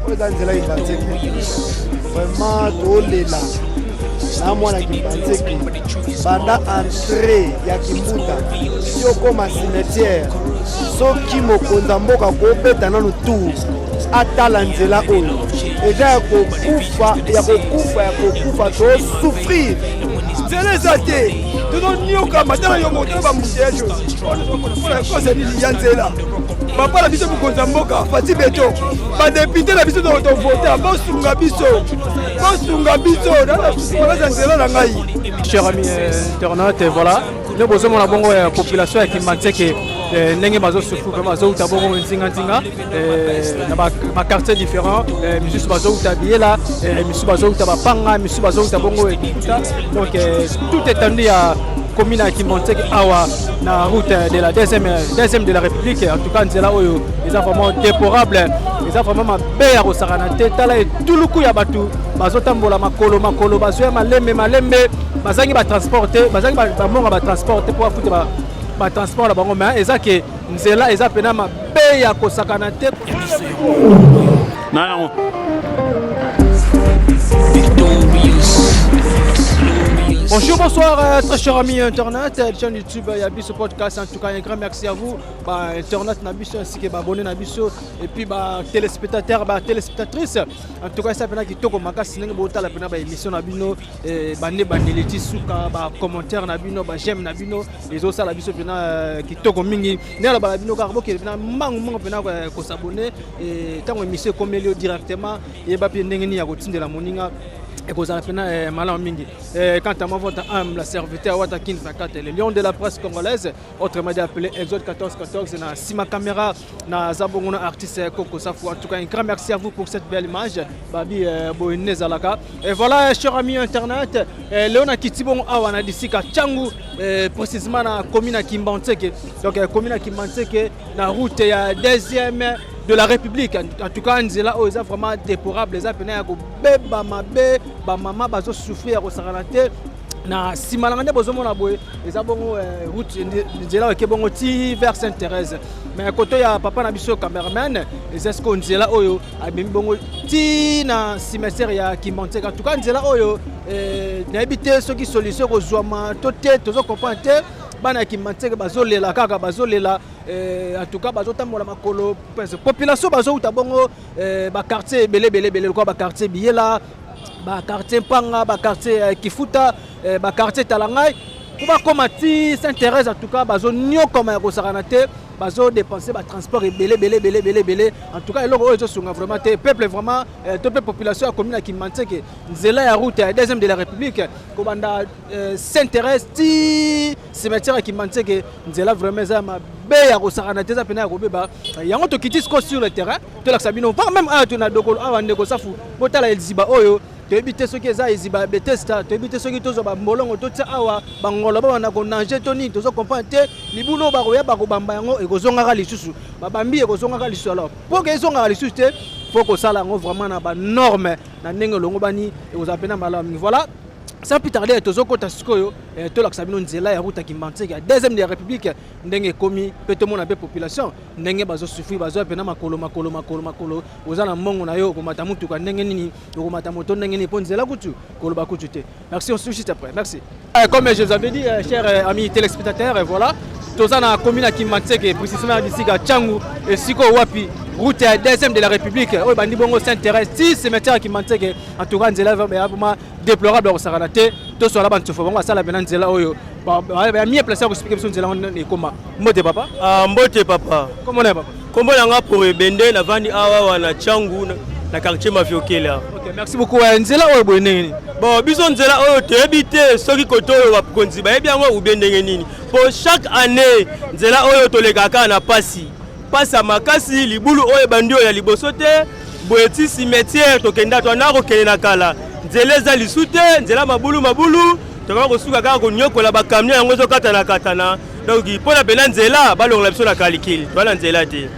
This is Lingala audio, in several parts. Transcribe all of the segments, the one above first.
Oyo eza nzela Kimbanseke, vraiment tolela na mwana Kimbanseke banda entrée ya Kimbuta ti okoma cimetière. Soki mokonzi ya mboka kobeta nanu tour, atala nzela oyo eza ya kokufa, ya kokufa, ya kokufa, tosouffrir. Nzela eza te, tozoniokama. Tala yo motala baembouteillage mpona kosa nini ya nzela. Papa na biso, mokonzi ya mboka Fatshi Béton, badéputés na biso tovota, bosunga biso, bosunga biso naza nzela na ngai. Cher ami internaute, voilà, nde bozomona bongo ya population ya Kimbanseke, ndenge bazosouffrir vraiment. Bazouta bongo nzinganzinga na baquartier différent. Misusu bazouta Biyela, misusu bazouta Bapanga, misusu bazouta bongo Ekikuta. Donc tout étendu ya commune ya Kimbanseke awa na route de la deuxième de la République. En tout cas, nzela oyo eza vraiment déplorable, eza vraiment mabe ya kosakana te. Tala etuluku ya bato bazotambola makolo makolo, bazoya malembe malembe, bazangi batransport te, bazangi bambongo batransport te mpo bafuta batransport na bango. Mais eza ke nzela eza mpenza mabe ya kosakana te. Nango. Bonjour, bonsoir, très chers amis internautes, chaîne YouTube Yabiso Podcast. En tout cas, un grand merci à vous, bah, internautes na biso, ainsi que bah, abonnés na biso, et puis bah, téléspectateurs, bah, téléspectatrices. En tout cas, ça fait kitoko makasi ndenge botala pena ba émission na bino, bande bandeli ti suka, ba commentaire na bino, ba j'aime na bino, ezosala biso pena kitoko mingi. Ndenge alobaka bino kaka, bokende pena mbangu mbangu pena kos'abonner. Ntango émission ekomeli yo directement, yeba mpe ndenge nini ya kotindela moninga, ekozala pena malamu mingi. Quant à moi, votre humble serviteur Wata Kin 24, le lion de la presse congolaise, autrement dit appelé Exode 1414, na sima caméra na zabongo na artiste Coco Safou. En tout cas, un grand merci à vous pour cette belle image babi boyene zalaka. Et voilà, cher ami internaute, lelo nakiti bongo awa na disika Tshangu, précisément na commune ya Kimbanseke. Donc commune ya Kimbanseke, na route ya deuxième de la République. En tout cas, nzela oyo eza vraiment déplorable, eza pena ya kobeba mabe. Bamama bazosouffrir ya kosakana te. Na nsima nanga nde bozomona boye, eza bongo route, nzela oyo eke bongo ti vers Sainte Thérèse. Mais koto ya papa na biso cameraman, eza sikoyo nzela oyo amemi bongo ti na cimetière ya Kimbanseke. En tout cas, nzela oyo nayebi te soki solution ekozwama to te, tozocomprendre te. Bana ya Kimbanseke bazolela kaka, bazolela. En tout cas, bazotambola makolo. Population bazouta bongo baquartier ebele ebele ebele, lokola baquartier Biyela, baquartier Mpanga, baquartier Kifuta, baquartier Talangai, mpo bakóma ti Sainte Thérèse. En tout cas, bazoniokama ya kosakana te, bazodépenser batransport ebele ebele ebele ebele ebele. En tout cas, eloko oyo ezosunga vraiment te peuple, vraiment to mpe population ya commune ya Kimbanseke. Nzela ya route ya deuxième de la République, kobanda Sainte Thérèse ti cimetière ya Kimbanseke, nzela vraiment eza ya mabe ya kosakana te, eza pena ya kobeba. Yango tokiti siko sur le terrain, tolakisa bino par même awa to na dokolo awa. Ndeko Safu, botala eziba oyo. Toyebi te soki eza eziba ya Betesda, toyebi te soki tozwa bambolongo totia awa, bangolo babanda konager to nini, tozo comprendre te. Libulu oyo bakoya bakobamba yango, ekozongaka lisusu, babambi, ekozongaka lisusu. Alors, mpo ke ezongaka lisusu te, faut kosala yango vraiment na banorme, na ndenge elongo bani, ekozala mpena malamu mingi. Voilà, sans plus tarder, tozokɔta sikoyo, tolakisa bino nzela ya route ya Kimbanseke ya deuxième de la République, ndenge ekomi, mpe tomona mpe population ndenge bazosouffrir, bazoya mpena makolo makolo makolo makolo. Oza na mbongo na yo, okomata mutuka ndenge nini? Okomata moto ndenge nini? Mpo nzela kutu koloba kutu te. Merci, on se juste après. Merci. Comme je vous avais dit, chers amis téléspectateurs, voilà, toza na commune ya Kimbanseke, précisément na bisika Tshangu, esika oyo wapi route ya deuxième de la République oyo ebandi bongo Sainte Thérèse ti cimetière ya Kimbanseke. En tout cas, nzela ya vraiment déplorable, kosakana te. Tosola bantsofo bango basala pena nzela oyo, ya mieux placé ya koexpliquer biso nzela ngo ekoma. Mbote papa. Ah, mbote papa. Kombo na papa? Kombo na nga pour ebende, navandi awa wa na Tshangu, na quartier Maviokela. Ok, merci beaucoup. Nzela oyo boye ndenge nini? Bon, biso nzela oyo toyebi te soki kote oyo bakonzi bayebi yango ubie ndenge nini, po chaque année nzela oyo tolekaka kaka na pasi, pasi ya makasi. Libulu oyo ebandi oyo ya liboso te boye ti cimetière tokenda, toanda kokende na kala, nzela eza lisu te, nzela mabulu mabulu, tokoka kosuka kaka konyokola bacamion, yango ezokatana katana. Donc mpo na mpena nzela, balongola biso na kalikili, toa na nzela te.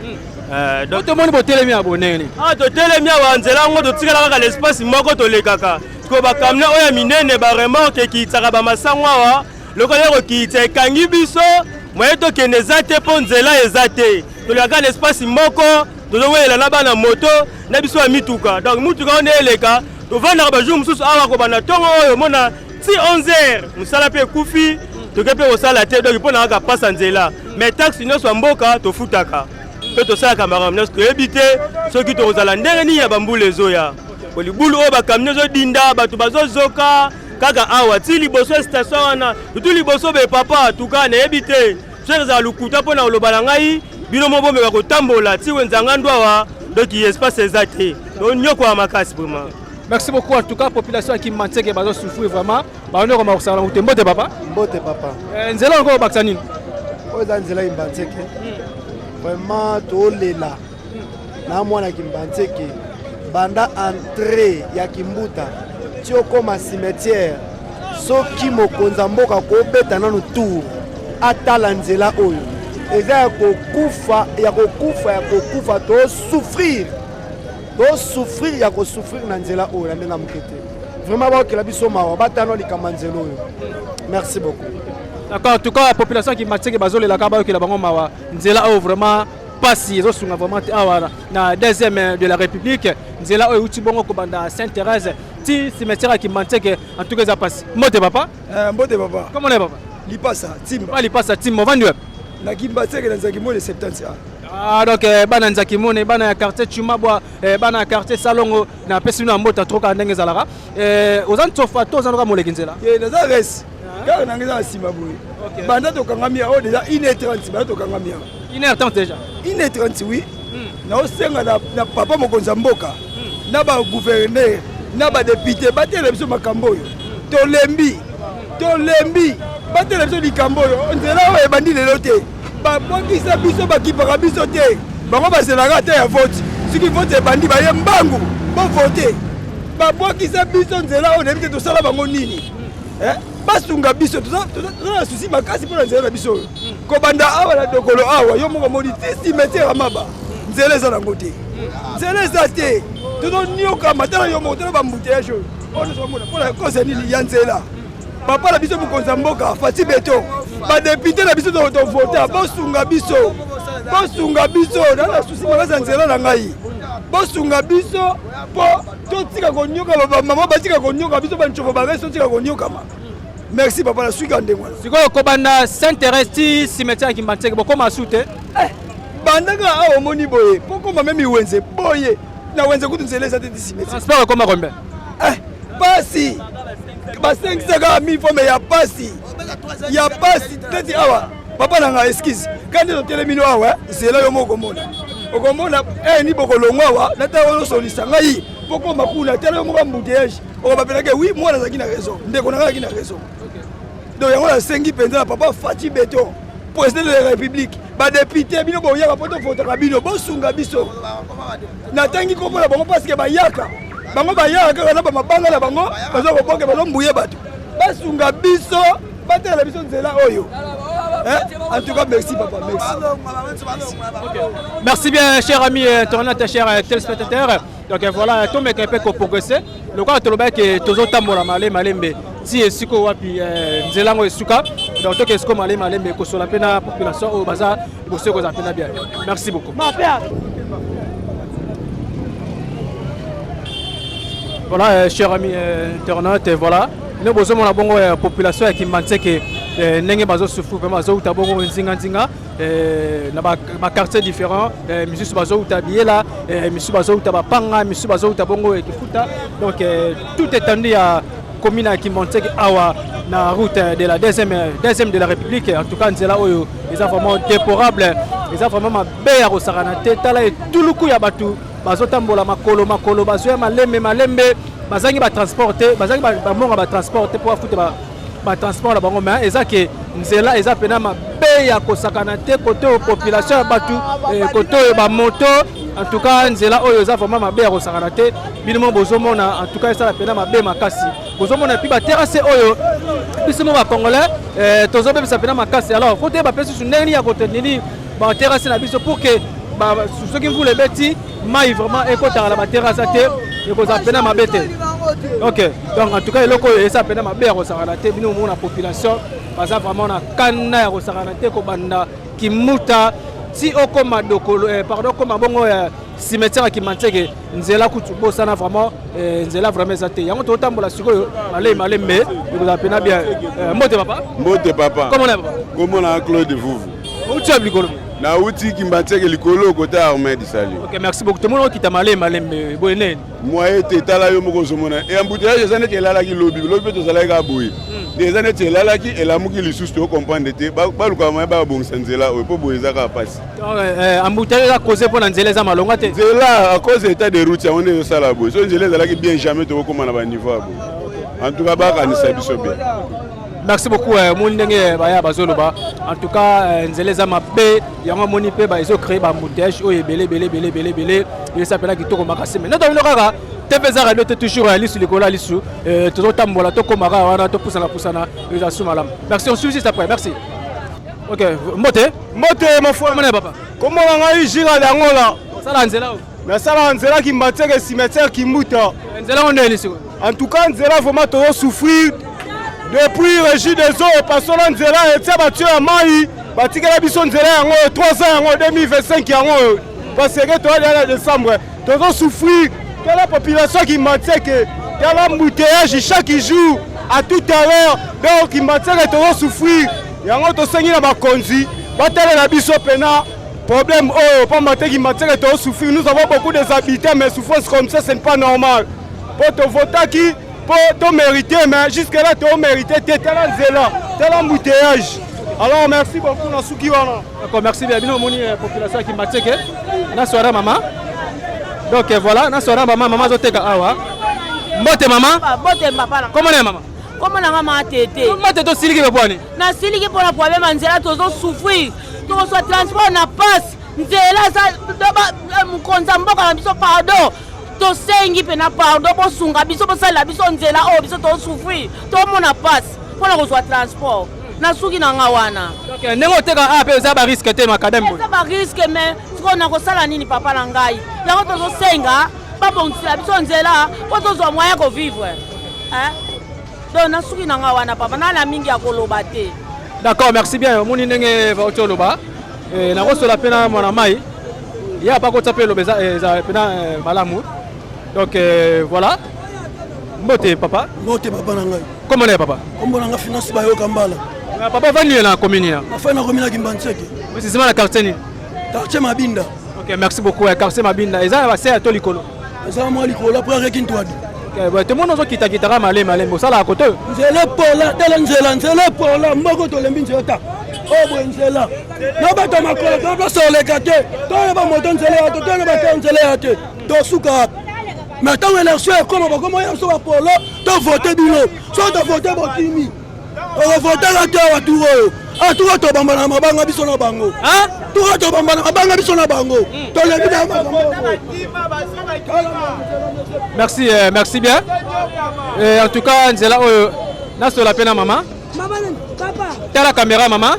Donc tomoni botelemi ya bonene. Ah, totelemi awa, nzela yango totikala kaka l'espace moko tolekaka. Sikoyo bacamion oyo ya minene, baremorque ekitisaka bamasango awa, lokola ya kokitisa ekangi biso, moye tokende eza te, mpo nzela eza te, tolekaka na espace moko. Tozowelela na bana moto na biso ya mituka. Donc mituka wana eleka, tovandaka bajour mosusu awa kobanda ntongo oyo omona ti 11 heures, mosala mpe ekufi, toke mpe kosala te. Donc mpo na kaka pasa nzela, mais taxe nyonso ya mboka tofutaka mpe tosalaka makambo nyonso. Toyebi te soki tokozala ndenge nini ya bambula ezoya. Libulu oyo bakamion ezodinda, bato bazozoka kaka awa ti liboso ya station wana, tutu liboso be papa. Tuka nayebi te soki ezala lokuta mpo na koloba na ngai. Bino mo bomeka kotambola ti wenzanga ndu awa, donc espace eza te, tonyokwaka makasi vraiment. Merci beaucoup. En tout cas, population ya Kimbanseke bazo souffrir vraiment. Bazo koma kosala mote. Mbote papa. Mbote papa. Nzela yango obakisa nini? Oyo eza nzela Kimbanseke. Vraiment tolela na mwana Kimbanseke, banda entrée ya Kimbuta ti okóma cimetière. Soki mokonzi ya mboka kobeta nanu tour, atala nzela oyo, eza ya kokufa, ya kokufa, ya kokufa. Tosouffrir, tosouffrir ya kosouffrir na nzela oyo na ndenge ya moke te. Vraiment baokela biso mawa, batano likambo ya nzela oyo. Merci beaucoup. D'accord, en tout cas, population Kimbanseke bazolelaka, bayokela bango mawa. Nzela oyo vraiment pasi, ezosunga vraiment te. Awa na deuxième de la République, nzela oyo euti bongo kobanda Sainte Thérèse ti cimetière ya Kimbanseke, en tout cas eza pasi. Mbote papa. Mbote papa. Comment est papa? Lipasa Timba. Pa Lipasa Timba, ovandi wapi? Na Kimbanseke, na Nzaki Mone 70 A. Ah, donc bana Nzaki Mone, bana ya quartier Chumabwa, bana ya quartier Salongo, napesi bino ya mbote troka ndenge ezalaka. Oza ntsofa to oza noka moleki nzela? Ye naza res kaka nanga eza na nsima boye. Banda tokangami awa déjà 1h30, banda tokangami awa. 1h30 déjà? 1h30, oui. Naosenga na papa mokonzi ya mboka, na bagouverneur, na badéputé, batela biso makambo oyo. Tolembi, tolembi. Batela biso likambo oyo. Nzela oyo ebandi lelo te. Babwakisa biso, bakipaka biso te. Bango bazelaka ata ya vote. Soki vote ebandi, baye mbangu bovote. Babwakisa biso nzela oyo, nayebi te tosala bango nini. Basunga biso, toza na souci makasi mpona nzela na biso oyo. Kobanda awa na Dokolo awa, yo moko omoni, ti cimetière ya Maba, nzela eza nango te, nzela eza te. Tozoniokama. Tala yo moko, tala baembouteillage oyo oyo nyonso bamona mpona cause ya nini? Ya nzela. Papa na biso mokonzi ya mboka Fatshi Béton, badéputé na biso tovota, bosunga biso, bosunga biso. Na na souci makasi ya nzela na ngai. Bosunga biso mpo totika konyokama, bamama batika konyoka biso, bancofo baresi totika konyokama. Merci papa, na suki ya ndenge wana. Sikoyo kobanda Sainte Thérèse ti cimetière ya Kimbanseke, bokóma su te? Bandaka awa omoni boye mpo koma memi wenze boye, na wenze kutu nzela eza te ti cimetière. Transport ekóma combien? Pasi, basengisaka mille fois, mais ya pasi, ya pasi. Neti awa papa na nga, excuse, kandi totelemi no awa, zela yo moko okomona, okomona ni bokolongwa awa na ntango ozosolisa ngai mpo koma kuna. Tala yo moko embouteillage, okobapelake. Oui, mwana azalaki na raison, ndeko na ngai azalaki na raison. Donc yango nasengi mpenza na papa Fatshi Béton, président de la République, badéputé, bino boyaka mpo tovotaka bino, bosunga biso. Natangi kombo na bango parce que bayaka, bango bayaka kaka na bamabanga na bango, baza koboke, bazombuye bato. Basunga biso, batela biso nzela oyo. En tout cas, merci papa, merci. Merci bien, cher ami internaute, cher téléspectateur. Donc voilà, tomeka mpe koprogresse lokola tolobaki, tozotambola malembe malembe ti esika wapi nzela yango esuka. Donc toke esiko malembe malembe kosola mpe na population oyo baza liboso, ekozala mpe na bien. Merci beaucoup. Voilà, cher ami internaute, voilà nde bozomona bongo population ya Kimbanseke ndenge bazosouffrir vraiment. Bazouta bongo nzinganzinga na baquartier différent, misusu bazouta Biyela, misusu bazouta Bapanga, misusu bazouta bongo Kifuta. Donc tout étendu ya commune ya Kimbanseke awa na route de la deuxième de la République. En tout cas, nzela oyo eza vraiment déplorable, eza vraiment mabe ya kosakana te. Tala etuluku ya bato bazotambola makolo makolo, bazoya malembe malembe, bazangi batransport te, bazangi bambongo ya batransport te mpo bafuta batransport na bango. Mais eza ke nzela eza mpena mabe ya kosakana te. Kote oyo population ya bato, kote oyo bamoto. En tout cas, nzela oyo eza vraiment mabe ya kosakana te. Bino mo bozomona, en tout cas esala mpena mabe makasi. Bozomona et puis baterrasse oyo, biso mo bacongolais tozobebisa mpena makasi. Alors faut toyeba mpe susu ndenge nini ya kotenir baterrasse na biso pour que soki mvula ebeti, mai vraiment ekotaka na baterrasse te, ekozala mpena mabe te. Ok, donc en tout cas eloko oyo eza mpena mabe ya kosakana te. Bino omona population baza vraiment na kanda ya kosakana te, kobanda Kimuta. Ti okoma dokolo eh, pardon, okoma bongo eh, cimetière ya Kimbanseke, nzela kutu bosana vraiment eh, nzela vraiment eza te. Yango totambola sikoyo malei malembe, ekozala pena bien. Eh, mbote papa. Mbote papa. Comment na papa? Kombo na Claude Vuvu. Outi ya likolo. Nauti Kimbanseke likolo kota armée du salut. Ok, merci beaucoup. Tomona okita malei malembe boye nini? Moyen te, tala yo moko ozomona. E embouteillage eza neti elalaki lobi, lobi mpe tozalaki kaka boye. Eza neti elalaki, elamuki lisusu, tocomprendre te. Baluka moyen babongisa nzela oyo mpo boye eza kaka mpasi. Embouteillage eza cause mpo na nzela eza malonga te. Nzela à cause état de route yango nde ezosala boye. So nzela ezalaki bien, jamais tokokóma na baniveau ya boye. En tout cas bakanisa biso bien. Merci beaucoup. Omoni ndenge baya bazoloba. En tout cas nzela eza mabe, yango omoni mpe ezocréer baembouteillage oyo ebele ebele ebele ebele ebele. Eza mpena kitoko makasi. Mais nota bino kaka TV eza radio te, toujours ya lisu likolo ya lisu. Tozotambola, tokóma kaka wana, topusana pusana, eza su malamu. Merci, on suit juste après. Merci. Ok, mbote. Mbote mafoi. Mona papa. Kombo na ngai Gira Dangola. Osala nzela oyo? Nasala nzela Kimbanseke cimetière Kimbuta. Nzela ngo ndeni sikoyo? En tout cas nzela vraiment tozosouffrir depuis Régie des eaux epasola nzela, etia batio ya mai, batikela biso nzela yango 3 ans yango 2025 yango oyo, parce que toyali na décembre, tozosouffrir. Tala population Kimbanseke, tala embouteillage chaque jour à tout à l'heure. Donc Kimbanseke tozosouffrir, yango tosengi na bakonzi batalela biso pena problème oyo, pamba te Kimbanseke tozosouffrir. Nous avons beaucoup des habitants, mais souffrance comme ça, ce n'est pas normal, po tovotaki mpo tomérite, mais jusque là tomérite te. Tala nzela, tala embouteillage. Alors merci beaucoup, na suki wana. D'accord, merci bien. Bino omoni population ya Kimbanseke na soirée mama. Donc voilà, na soirée mama, mama azoteka awa. Mbote mama. Mbote papa na. Komona ya mama? Kombo na nga mama Tete. Mama Tete, osiliki bapwani? Nasiliki mpona problème ya nzela. Tozosouffrir, tokozwa transport na passe nzela eza. Mokonzi ya mboka na biso, pardon, tosengi mpena pardon, bosunga biso, bosalela biso nzela oyo. Biso tozosouffrir, tomona passe mpona kozwa transport. Nasuki na nga wana. Ndenge oteka awa mpe eza barisque te, macadam? Eza barisque, mais sikoyo nakosala nini, papa na ngai? Yango tozosenga babongisela biso nzela mpo tozwa moyen kovivre. Donc nasuki na nga wana, papa, nala mingi ya koloba te. D'accord, merci bien. Omoni ndenge bauti oloba, nakosola mpe na mwana mai ye apa kotya mpe eloba eza mpena malamu. Donc voilà, mbote papa. Mbote papa na ngai. Kombo na ye papa? Kombo na nga Finance Bayoka Mbala. Papa, ovandi na commune ya? Nafai na commune ya Kimbanseke. Précisément na quartier nini? Quartier Mabinda. Ok, merci beaucoup. Quartier Mabinda eza na base ya to likolo? Eza mwa likolo, après areki Ntwadi. Tomoni ozokitakitaka malemi malemi, osalaka kote oyo? Nzela epola, tala nzela, nzela epola moko, tolembi nzela ta oyo boye, nzela na bato ya makolo to place oleka te, toyeba moto nzela ya te, toyeba te nzela ya te, tosuka wapi? Mais ntango élection ekoma, bakoma ya biso bapolo, tovote bino, so tovote bokimi, tokovotaka te awa. Tour oyo, tour tobamba na mabanga biso na bango, tour tobamba na mabanga biso na bango, tolembi na makambo. Merci, merci bien. En tout cas nzela oyo, nasola mpe na mama. Tala caméra, mama.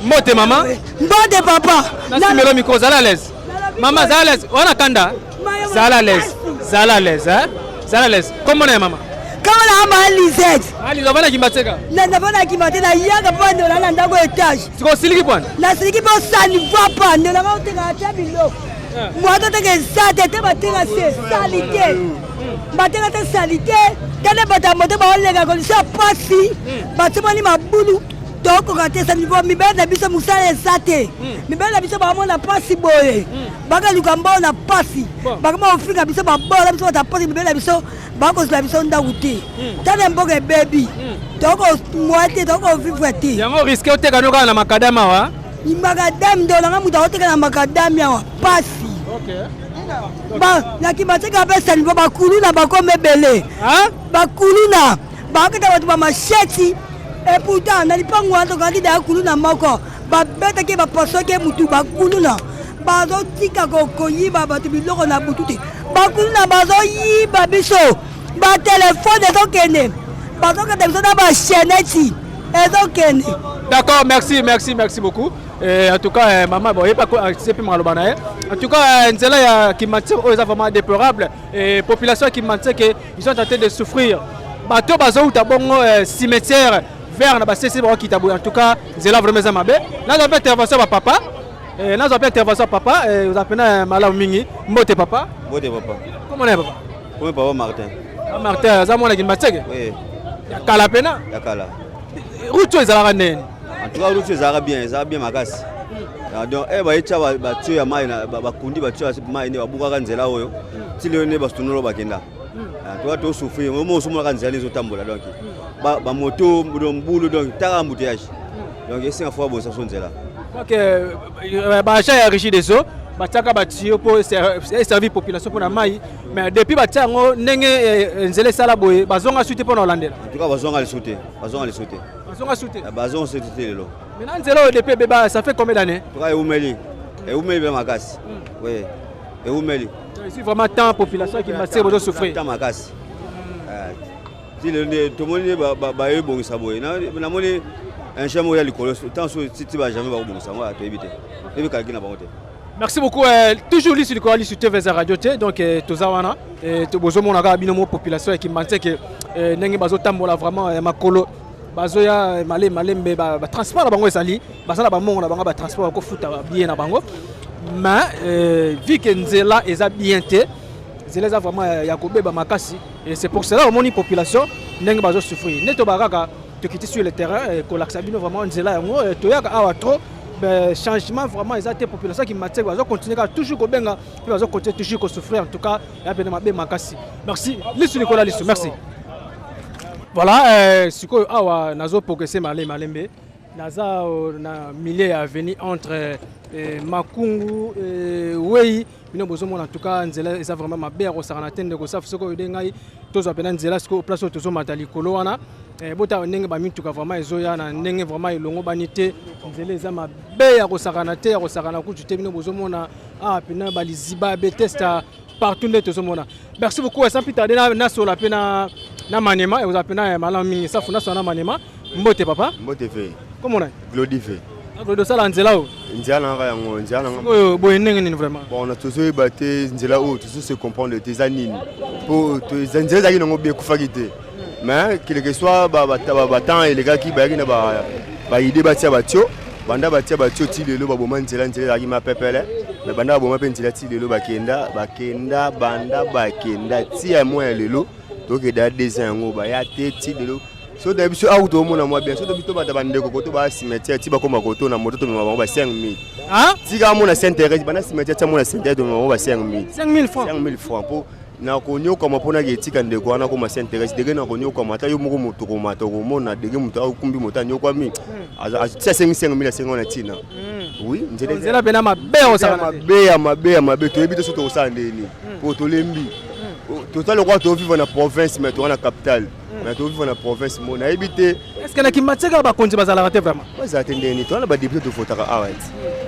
Mbote mama. Mbote papa. Nasimelo micro, zala à l'aise mama, zala à l'aise wana, kanda, zala à l'aise, zala à l'aise, hein? Zala à l'aise. Kombo na ya mama? Kombo na mama Lisette. Aliza, ovanda Kimbanseke? Navanda Kimba te, nayaka mpo bandola na ndako étage. Siko osiliki pwani? Nasiliki mpo ça ne va pas. Ndolaka otekaka te biloko, moto oteka eza te te, bateka se sali te, bateka te sali te. Tala bato ya moto baoleka condition ya pasi, batimoli mabulu, tokoka te. Ça ne va. Mibali na biso mosala eza te, mibali na biso baomona pasi boye, bakaluka mbongo na pasi, bakoma kofinga biso, babola biso, bato ya pasi. Mibali na biso bakozela biso ndako te. Tala mboka ebebi, tokomwa te, tokovivre te. Yango risque oteka no kaka na macadam awa? Macadam, ndolanga moto akoteka na macadam awa pasi. Na Kimbanseke mpe sani mpo bakuluna bakoma ebele, bakuluna bakoketa bato bamasheti. Et pourtant na lipango wana tokangaki daya kuluna moko, babetaki, bapasoki mutu. Bakuluna bazotika koyiba bato biloko na butu te. Bakuluna bazoyiba biso batelefone, ezokende, bazokende biso na bachaînette, ezokende. D'accord, merci, merci, merci beaucoup. Et en tout cas, maman, bon, pas c'est plus maloba na ye. En tout cas, nzela ya Kimbanseke oyo eza vraiment déplorable et population ya Kimbanseke, ils sont en train de souffrir. Bato bazouta bongo cimetière vers na basese bakokita boye. En tout cas nzela vraiment eza mabe. Naza mpe intervention ba papa. Eh, nazwa mpe intervention papa, eh, oza mpena malamu mingi. Mbote papa. Mbote papa. Komona ye papa? Komi papa Martin. Papa Martin aza mwana Kimbanseke? Oui. Ya kala pena? Ya kala. Route oyo ezalaka ndeni? En tout cas route ezalaka bien, ezalaka bien makasi. Ah, donc eh bayetya batio ya mai bakundi batio ya mai nde babukaka nzela oyo ti lelo nde basunolo bakenda. En tout cas tosouffrir mo ozomonaka nzela nde ezotambola donc bamoto mbulu donc taka embouteillage donc esenga fo babongisa biso nzela. Donc baagent ya régie des eaux batiaka batiyo mpo eservi population mpo na mai, mais depuis batia yango ndenge nzela esala boye, bazonga su te mpo na kolandela. En tout cas bazonga lisusu te, bazonga lisusu te. Bazonga su te. Bazonga su te lelo. Maintenant nzela oyo depuis ebeba, ça fait combien d'années? En tout cas eumeli, eumeli mpe makasi. Oui, eumeli. C'est vraiment temps population qui m'a bozo souffrir. Temps makasi. Ti lelo nde tomoni nde bayebongisa boye, namoni ingénieur moko ya likolo ntango so ti ba jamais bakobongisa yango, toyebi te, toyebi kalaki na bango te. Merci beaucoup. Toujours lisu likolo lisu TV za radio te. Donc toza wana bozomona kaka bino mo population ya Kimbanseke ndenge bazotambola vraiment makolo, bazoya male malembe. Batransport na bango ezali, baza na bamongo na bango, batransport bakofuta babillet na bango, mais vu que nzela eza bien te, nzela eza vraiment ya kobeba makasi, et c'est pour cela omoni population ndenge bazosouffrir. Nde toba kaka tokiti sur le terrain kolakisa bino vraiment nzela yango. Toyaka awa trop, changement vraiment eza te. Population Kimbanseke bazocontinue kaka toujours kobenga mpe bazocontinue toujours kosouffrir. En tout cas ya pene mabe makasi. Merci, lisu likolo lisu, merci. Voilà, sikoyo awa nazoprogresse male malembe, naza na milieu ya avenue entre Makungu, Wei. Bino bozomona, en tout cas nzela eza vraiment mabe ya kosakana te. Ndeko Safu, soki oyede ngai, tozwa mpena nzela sikoyo place oyo tozomata likolo wana. Botala ndenge bamituka vraiment ezoya na ndenge vraiment elongo bani te. Nzela eza mabe ya kosakana te, ya kosakana kutu te. Bino bozomona awa mpena baliziba ya betesta partout nde tozomona. Merci beaucoup. Sans plus tarder, nasola mpe na Maniema, ekozala mpena malamu mingi. Safu, nasola na Maniema. Mbote papa. Mbote fe. Komona? Glodi fe. Glodi, osala nzela oyo? Nzela na nga yango, nzela na nga. Oyo boye ndenge nini vraiment? Bon, na tozoyeba te nzela oyo, tozo se comprendre te eza nini, po nzela ezalaki nango bien, ekufaki te, mais quelque soit batemps elekaki, bayaki na baidée batia batio. Banda batia batio ti lelo baboma nzela. Nzela ezalaki mapepele, mais banda baboma mpe nzela ti lelo bakenda, bakenda, banda bakenda ti ya mwa ya lelo tokenda 2 ans yango baya te ti lelo. So toyebi biso awa toomona mwa bien, so tobi tobata bandeko koto baya cimetière ti bakóma koto na moto, tomema bango ba 5000. Tika amona Saint Thérèse, banda cimetière ti amona Saint Thérèse, tomema bango ba 5000. 5000 francs? 5000 francs, mpo na konyokama mpona etika ndeko wana koma Saint Thérèse. Dege na konyokama, ata yo moko moto komata, okomona dege moto akumbi moto anyokwami, ti asengi 5000, asengi wana ntina. Oui. Nzela mpena mabe. Mabe ya mabe ya mabe. Toyebi te so tokosala ndeni, po tolembi. Toza lokola tovivre na province, mais toza na capitale, mais tovivre na province mo nayebi te. Est ce que na Kimbanseke bakonzi bazalaka te vraiment? Bazala te ndeni? Toza na badéputé, tovotaka awa ti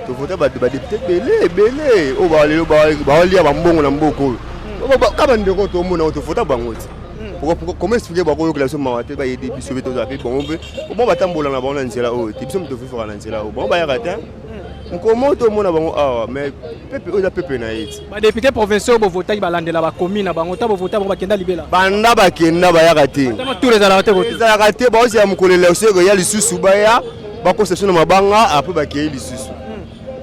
tovota badéputé ebele ebele oyo lelo baolia bambongo na mboka oyo. Ka bandeko tomona oyo tovota bango ti, comment expliquer bakoyokela biso mawa te, bayede biso mpe tozala mpe bango mpe omo batambola na bango na nzela oyo te? Biso moto tovivaka na nzela oyo, bango bayaka te. Nkomo tomona bango awa, mais pepe oyo eza pepe na ye ti. Badéputé provinciaux bovotaki, balandela bakomi na bango ta bovota bango, bakenda libela. Banda bakenda bayaka te. Tour ezalaka te kote. Ezalaka te. Baozela mokolo élection ekoya lisusu, baya bakosa biso na mabanga, après bakei lisusu.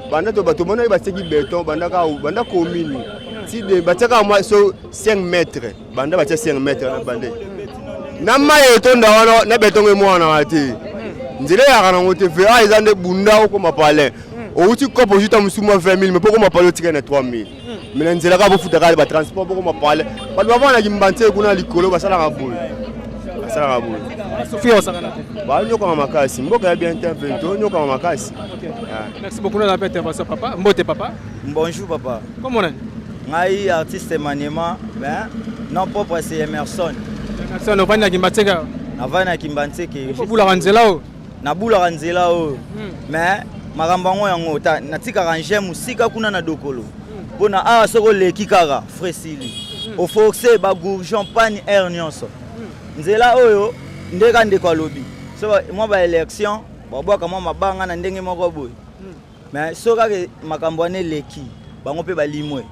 Banda to bato monaki batiaki béton, banda kaka banda commune ti batiaka mwa so 5 mètres, banda batia 5 mètres na bande na mai etonda wana na béton emwanaka te. Nzela eyaka nango te fe a eza nde bunda okoma palin outi kopo ozwi ta mosusu mwa 20 000, mais mpo okoma palin otikali na 3 000, mais na nzela kaka bofuta kaka batransport mpo okoma palin. Bato bavandaki Mbantie kuna likolo, basalaka boye, basalaka boye. Sofia, osakana te. Banyokama makasi, mboka ya bien te mpe tonyokama makasi. Merci beaucoup na intervention papa. Mbote papa. Bonjour papa. Comment on est? Ngai artiste Maniema, ben nom propre c'est Emerson. Emerson, ovandi na Kimbanseke? Navandi na Kimbanseke. Obulaka nzela oyo? Nabulaka nzela oyo, mais makambo yango yango natikaka nge mosika kuna na dokolo, mpona awa soki oleki kaka fresili oforce bagourgeon pani aire nyonso. Nzela oyo nde ka ndeko alobi, so mwa baélection babwaka mwa mabanga na ndenge moko boye, mais so kaka makambo wana eleki, bango mpe balimwe.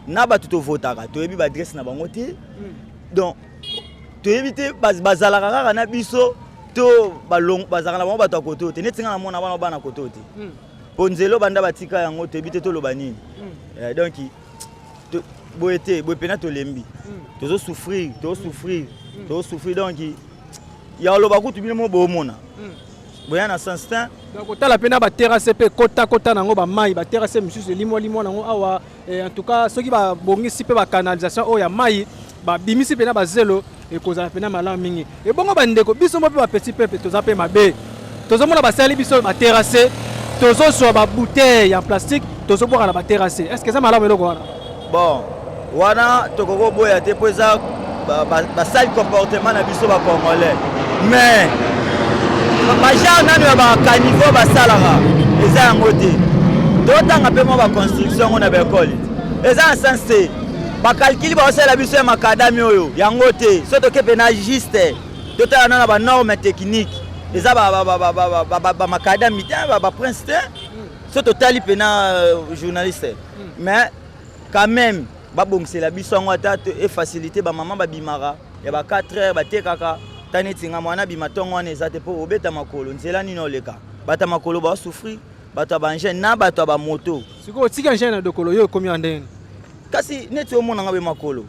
Na bato tovotaka, toyebi baadresse na bango te, donc toyebi te bazalaka kaka na biso to bazalaka na bango. Bato ya kote oyo te, neti nga namona bana bana kote oyo te. Mpo nzela banda batika yango toyebi te toloba nini. Donc boye te, boye mpena tolembi. Tozo souffrir, tozo souffrir, tozo souffrir. Donc ya oloba kutu bino mo boomona. Boya na sens te. Donc otala mpe na baterrasse mpe kotakota nango bamai, baterrasse mosusu elimwalimwa nango awa. En tout cas soki babongisi mpe bacanalisation oyo ya mai, babimisi mpe na bazelo, ekozala mpenza malamu mingi. Ebongo bandeko biso mo mpe bapetit peuple toza mpe mabe, tozomona basali biso baterrasse, tozozwa babouteille ya plastique tozobwaka na baterrasse. Est ce que eza malamu eloko wana? Bon, wana tokoki koboya te mpo eza basali comportement na biso bacongolais, mais bagenre nano ya bacaniveau basalaka eza yango te. Totanga mpe mwa baconstruction yango na baekole eza na sens te. Bacalcul baosalela biso ya makadami oyo yango te. So toke mpe na juste totala nano na banorme technique, eza bamakadami te, baprince te. So totali mpena journaliste, mais quand même babongisela biso yango ata efacilité. Bamama babimaka ya ba 4 heures, batekaka ta neti nga mwana bima ntongo wana eza te mpo obeta makolo. Nzela nini oleka? Bato ya makolo baosouffrir, bato ya baengin na bato ya bamoto. Sikoyo otika engin na dokolo, yo ekomi ya ndenge? Kasi neti omonanga be makolo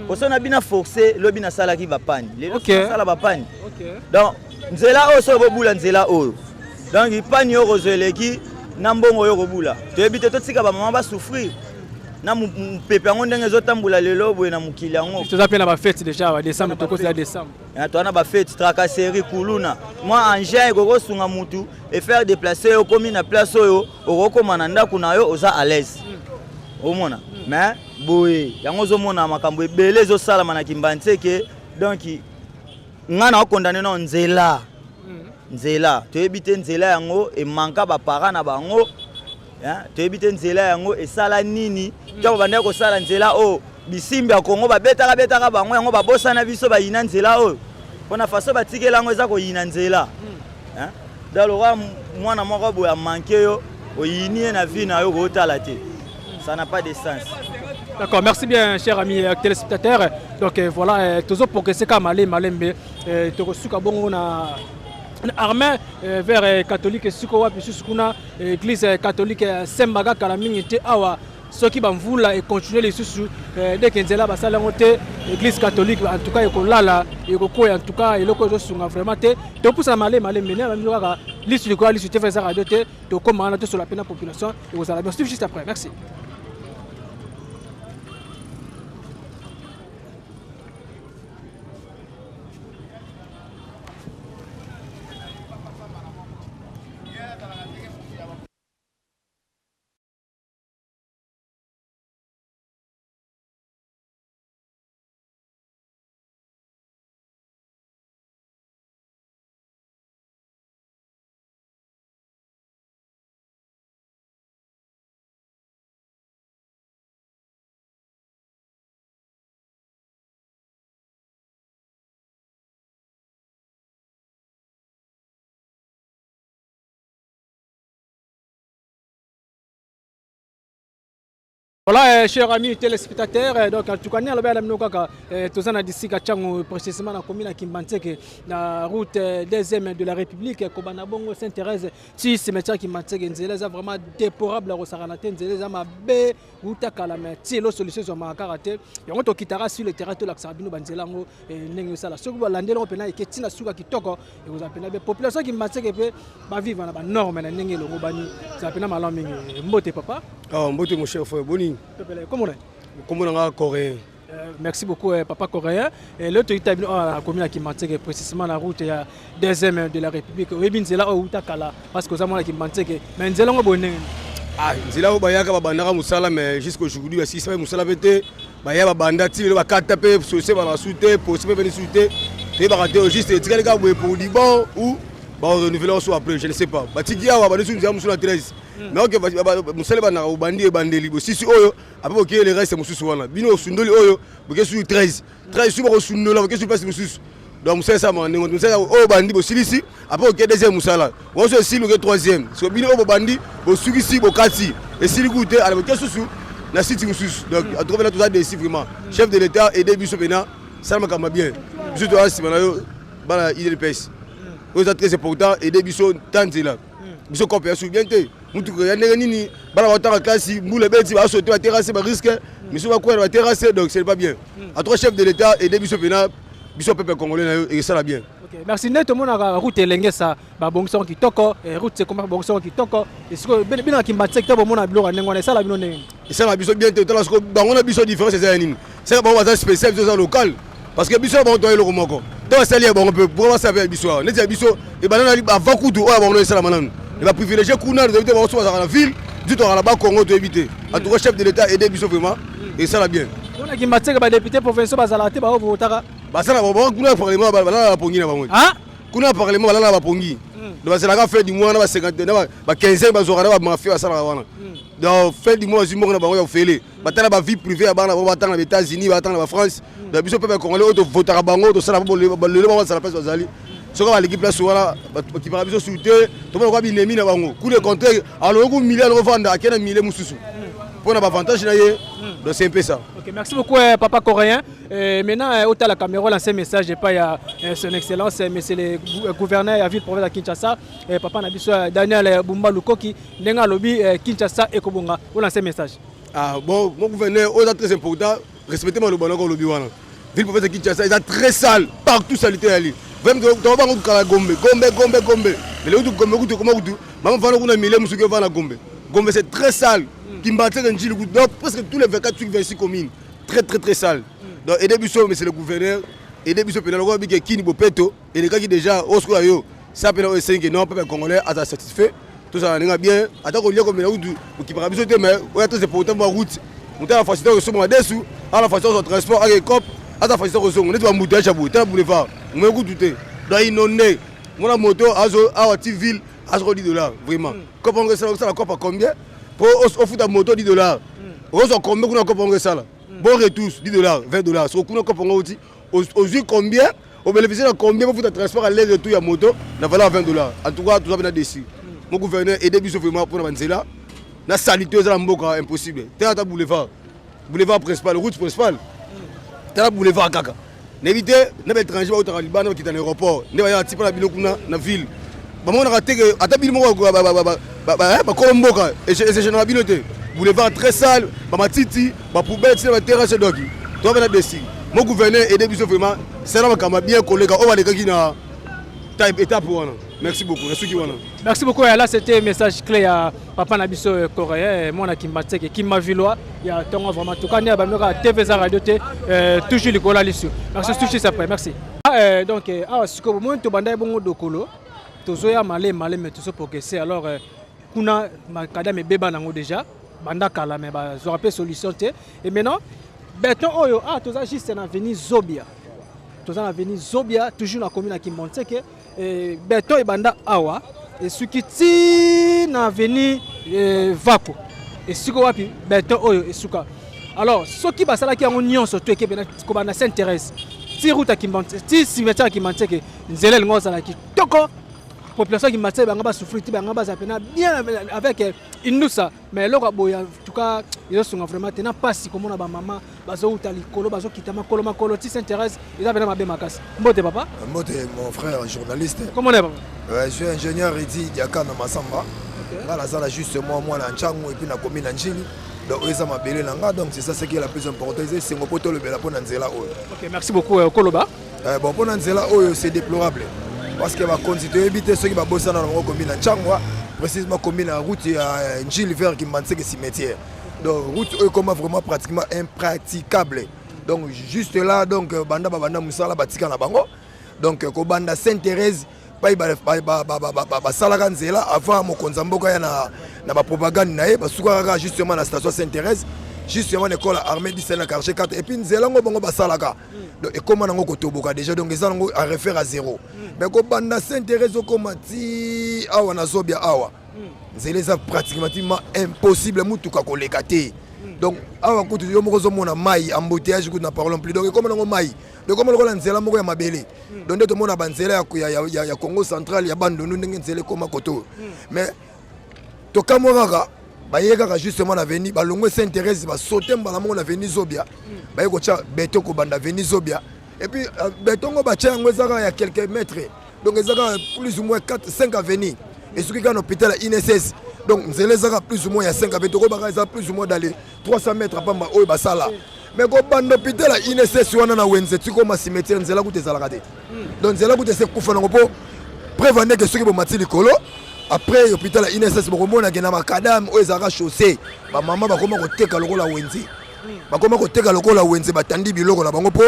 poso na bina forcé, lobi nasalaki bapani, lelo nasala bapani. Donc nzela oyo soki bobula nzela oyo, donc pani oyo kozwa eleki na mbongo oyo kobula, toyebi te. Totika bamama basouffrir na mopepe yango ndenge ezotambola lelo boye na mokili yango. Toza mpe na bafete déjà, ba décembre, tokosela décembre. Toza na bafete, tracasserie, kuluna, mwa engin ekoki kosunga mutu efaire déplacer yo, okomi na place oyo okokoma na ndako na yo, oza à l'aise, omona. Mais boye yango ozomona makambo ebele ezosalama na Kimbanseke. Donc nga na okondane na nzela, nzela toyebi te, nzela yango emanka baparent na bango, toyebi te nzela yango esala nini. Ntango bandaki kosala nzela oyo, bisimbi ya Kongo babetaka betaka bango yango, babosana biso, bayina nzela oyo mpona façon batikela yango eza koyina nzela. Donc lokwa mwana moko boye amanke yo, oyini ye na vie na yo, kootala te, ça n'a pas de sens. D'accord, merci bien, chers amis téléspectateurs. Donc voilà, toujours progresser comme malé malembe, tokosuka bongo na armée vers catholique siko wapi susu kuna église catholique Sembaga kala mingi te awa. Soki bamvula econtinue lisusu deke nzela basali yango te, église catholique en tout cas ekolala, ekokwea. En tout cas eloko ezosunga vraiment te. Topusana malembe malembe ne bamiso kaka lisu likolo ya lisu te, eza radio te. Tokóma wana, tosola mpe na population, ekozala bien. Juste après, merci. Voilà, chers amis téléspectateurs, donc en tout cas, nous avons kaka toza na disika Tshangu, précisément na commune ya Kimbanseke, na route deuxième de la République, kobanda bongo Sainte-Thérèse ti cimetière Kimbanseke. Nzela eza vraiment déplorable, kosakana te, nzela eza mabe uta kala, mais ti elo solution ezwamaka kaka te. Yango tokitaka sur le terrain, tolakisaka bino banzela yango ndenge esala. Soki balandeli yango mpena eke ntina suka kitoko, ekozala mpena be population Kimbanseke mpe bavivre na banorme na ndenge elongo bani, ezala mpena malamu mingi. Mbote papa. Ah, mbote mon cher frère, boni? Pepele, komona? Kombo na nga Coréen. Merci beaucoup papa Coréen. Le toyita bino awa na commune ya Kimbanseke, précisément na route ya deuxième de la République. Oyebi nzela oyo uta kala parce que oza mwana Kimbanseke, mais nzela yango boye ndenge? Ah, nzela oyo bayaka babandaka mosala, mais jusqu'aujourd'hui basisa mpe mosala mpe te. Baya babanda ti lelo bakata mpe sose bana su te, posi mpe pene su te, toyebaka te. Juste etikali kaka boye pour du bon ou barenouveler oso après, je ne sais pas. Batiki awa bandisi nzela mosusu na 13, mais ok, mosala ebandaka, obandi ebandeli, bosisi oyo, après bokeye le reste mosusu wana, bino osundoli oyo, boke susu 13, 13 su bakosundola, boke su place mosusu. Donc mosala esalamaka ndenge mosala oyo bandi bosilisi, après oke deuxième mosala wana, so esili oke troisième. So bino oyo bobandi bosukisi, bokati, esili kutu te, ala boke susu na site mosusu. Donc en tout cas mpena toza déçu vraiment. Chef de l'État, aide biso mpena, sala makambo bien, biso toza nsima na yo, bana UDPS. Oyo eza très important, aide biso ta nzela biso kope ya su bien te. Mutuka ya ndenge nini bana batanga classe mbula ebeti basote baterrasse barisque misu bakwea na baterrasse donc c'est pas bien. En tout cas chef de l'état aide biso mpena biso peuple congolais na yo ekesala bien. Okay, merci nde tomonaka route elengesa babongisa yango kitoko eh, route sekoma babongisa yango kitoko esiko bino na kimbanseke to bomona biloko ya ndenge wana esala bino ndenge esala biso bien te. Tala siko bango na biso différence eza ya nini? Seka bango baza spécial, biso eza local, parce que biso na bango toya eloko moko to basali ya bango mpe pourquoi basala mpe ya biso awa neti ya biso ebanda na avant kutu oyo ya bango no esalama nanu e baprivilégie kuna. Toyebi te bango so bazalaka na ville, biso tozalaka na bakongo, toyebi te. En tout cas chef de l'état aide biso vraiment, esala bien. Mpona Kimbanseke badéputé provinciaux bazalaka te, baovotaka. Basala bango kuna parlement, balala bapongi na bango kuna na parlement, balala bapongi. Donc bazelaka fin du mois na ba 50 na ba 15 bazwaka na bamafia basalaka wana. Donc fin du mois bazwi mbongo na bango ya ofele, batala ba vie privée ya bana bango, batanga na baÉtats-Unis, batanga na baFrance. Donc biso mpe bacongolais oyo tovotaka bango, tosala lelo bango bazala place bazali. Soki baleki place wana, bakipaka biso su te, tomona kwa binemi na bango. Ku le contraire, aloki ku milie aloko vanda ake na milie mosusu mpo na baavantage na ye. Donc c'est un peu ça. Ok, merci beaucoup papa coréen. Maintenant, otala caméra, lancer message epai ya son excellence monsieur le gouverneur ya ville province ya Kinshasa, papa na biso Daniel Bumba Lukoki, ndenge alobi Kinshasa ekobonga. Olancer message. Ah bon, mon gouverneur oyo eza très important, respecte maloba nako olobi wana. Ville province ya Kinshasa eza très sale partout, salité yali vraiment. Tobango kala Gombe, Gombe, Gombe, Gombe, mais lelo Gombe kutu ekoma kutu mama vanda kuna milie mosuki ovanda Gombe. Gombe c'est très sale, Kimbanseke, Ndjili kutu, donc presque tous les 24 26 communes très très très sale. Donc aide biso monsieur le gouverneur, aide biso mpena lokola bike kini bopeto elekaki déjà oyo sikoyo yo sa mpena oyo esengi non peuple congolais aza satisfait, tozala ndenge bien. Ata kolia komela kutu okipaka biso te, mais oyo ata c'est pourtant mwa route, moto ala facilité kosomba madesu, ala facilité kozwa transport ake cop, aza facilité kozonga neti bambouteillage ya boye. Tala boulevard moye kutu te, donc inondé. Mona moto azo awa ti ville azoko 10 $. Vraiment cope yango esala, osala cope combien po ofuta moto 10 $? Okozwa combien kuna cope yango esala? Bon retour 10 $, 20 $. Soko kuna cope yango outi ozwi combien, obénéficie na combien bofuta transport aller retour ya moto na valeur ya 20 $? En tout cas toza mpena déçu. Mon gouverneur, aide biso vraiment mpona banzela na salité eza na mboka, impossible te. Ata boulevard, boulevard principal, route principale, tala boulevard kaka, nayebi te na baétranger bautaka libanda bakita na aéroport nde bayaka ti mpona bino kuna na ville, bamonaka te ke ata bino moko bakolo mboka esegénera bino te. Boulevard très sale, bamatiti, bapoubelle tina baterrasse. Donc toza mpena déçu. Mon gouverneur, aide biso vraiment, sala makambo ya bien koleka oyo balekaki na étape wana. Merci beaucoup, nasuki wana. Merci beaucoup. Là, c'était message clé à papa na biso coréen, mwana Kimbanseke, Kimbavillois. Ya tongo vraiment. En tout cas, na TV za radio te, toujours likolo lisu. Merci tout de suite après. Merci. Ah, donc ah siko mo to banda bongo dokolo. Tozoya malé malé mais tozo progresser. Alors kuna macadam ebeba nango déjà banda kala, mais bazwaka mpe solution te. Et maintenant béton oyo, ah toza juste na avenue Zobia. Toza na avenue Zobia, toujours na commune ya Kimbanseke. Béton ebanda awa esuki ti na avenue Vako, esika wapi béton oyo esuka. Alors soki basalaki yango nyonso to ekebe kobanda Sainte Thérèse ti route ya Kimbanseke, ti cimetière ya Kimbanseke, nzela elingo ozala kitoko. Population ya Kimbanseke bango basouffrir ti bango bazala mpena bien avec indusa, mais eloko ya boye en tout cas ezosunga vraiment te. Na mpasi komona bamama bazouta likolo, bazokita makolo makolo ti Sainte Thérèse, eza mpena mabe makasi. Mbote papa. Mbote mon frère journaliste. Comment est papa? Je suis ingénieur Edi Diakana Masamba. Nga naza na juste moi mwana Ntsangu et puis nakomi na Ndjili. Donc oyo eza mabele na nga, donc c'est ça ce qui est la plus important. Eza esengo mpo tolobela mpo na nzela oyo. Ok, merci beaucoup koloba. Bon, mpo na nzela oyo, c'est déplorable parce que bakonzi toyebi te soki babosana na bango komi na Ntsangwa, précisément komi na route ya Ndjili vers Kimbanseke cimetière. Donc route oyo ekoma vraiment pratiquement impraticable. Donc juste là, donc banda babanda mosala batika na bango, donc kobanda Sainte Thérèse pai basalaka nzela avant mokonzi ya mboka ya na bapropagande na ye, basukaka kaka justement na station Sainte Thérèse, justement na école armée du na quartier 4. Et puis nzela yango bango basalaka, donc ekóma nango kotoboka déjà, donc eza nango à refaire à zéro. Mais kobanda Sainte Thérèse okóma ti awa na Zobia awa, nzela eza pratiquement impossible, mutuka koleka te. Donc awa kutu yo moko ozomona mai, embouteillage kutu na parlons plus. Donc ekóma nango mai, donc ekóma lokola nzela moko ya mabele. Donc nde tomona banzela ya Congo central, ya Bandundu, ndenge nzela ekóma koto oyo. Mais tokamwa kaka, baye kaka justement na avenue, balongwe Sainte Thérèse, basote mbala moko na avenue Zobia, baye kotia béton kobanda avenue Zobia. Et puis béton ngo batia yango eza kaka ya quelques mètres, donc eza kaka plus ou moins 4 5 avenue, esuki kaka na hôpital ya INSS. Donc nzela ezaka plus ou moins ya 5 ape tokobaka eza plus ou moins dans les 300 mètres pamba oyo basala. Mais kobanda hôpital ya INSS wana na wenze tikoma cimetière, nzela kuta ezalaka te. Donc nzela kuta ese kufa nango, mpo preuve andeke soki bomati likolo après hôpital ya INSS, bokomona ke na macadam oyo ezalaka chaussée, bamama bakoma koteka lokola wenze, bakoma koteka lokola wenze, batandi biloko na bango mpo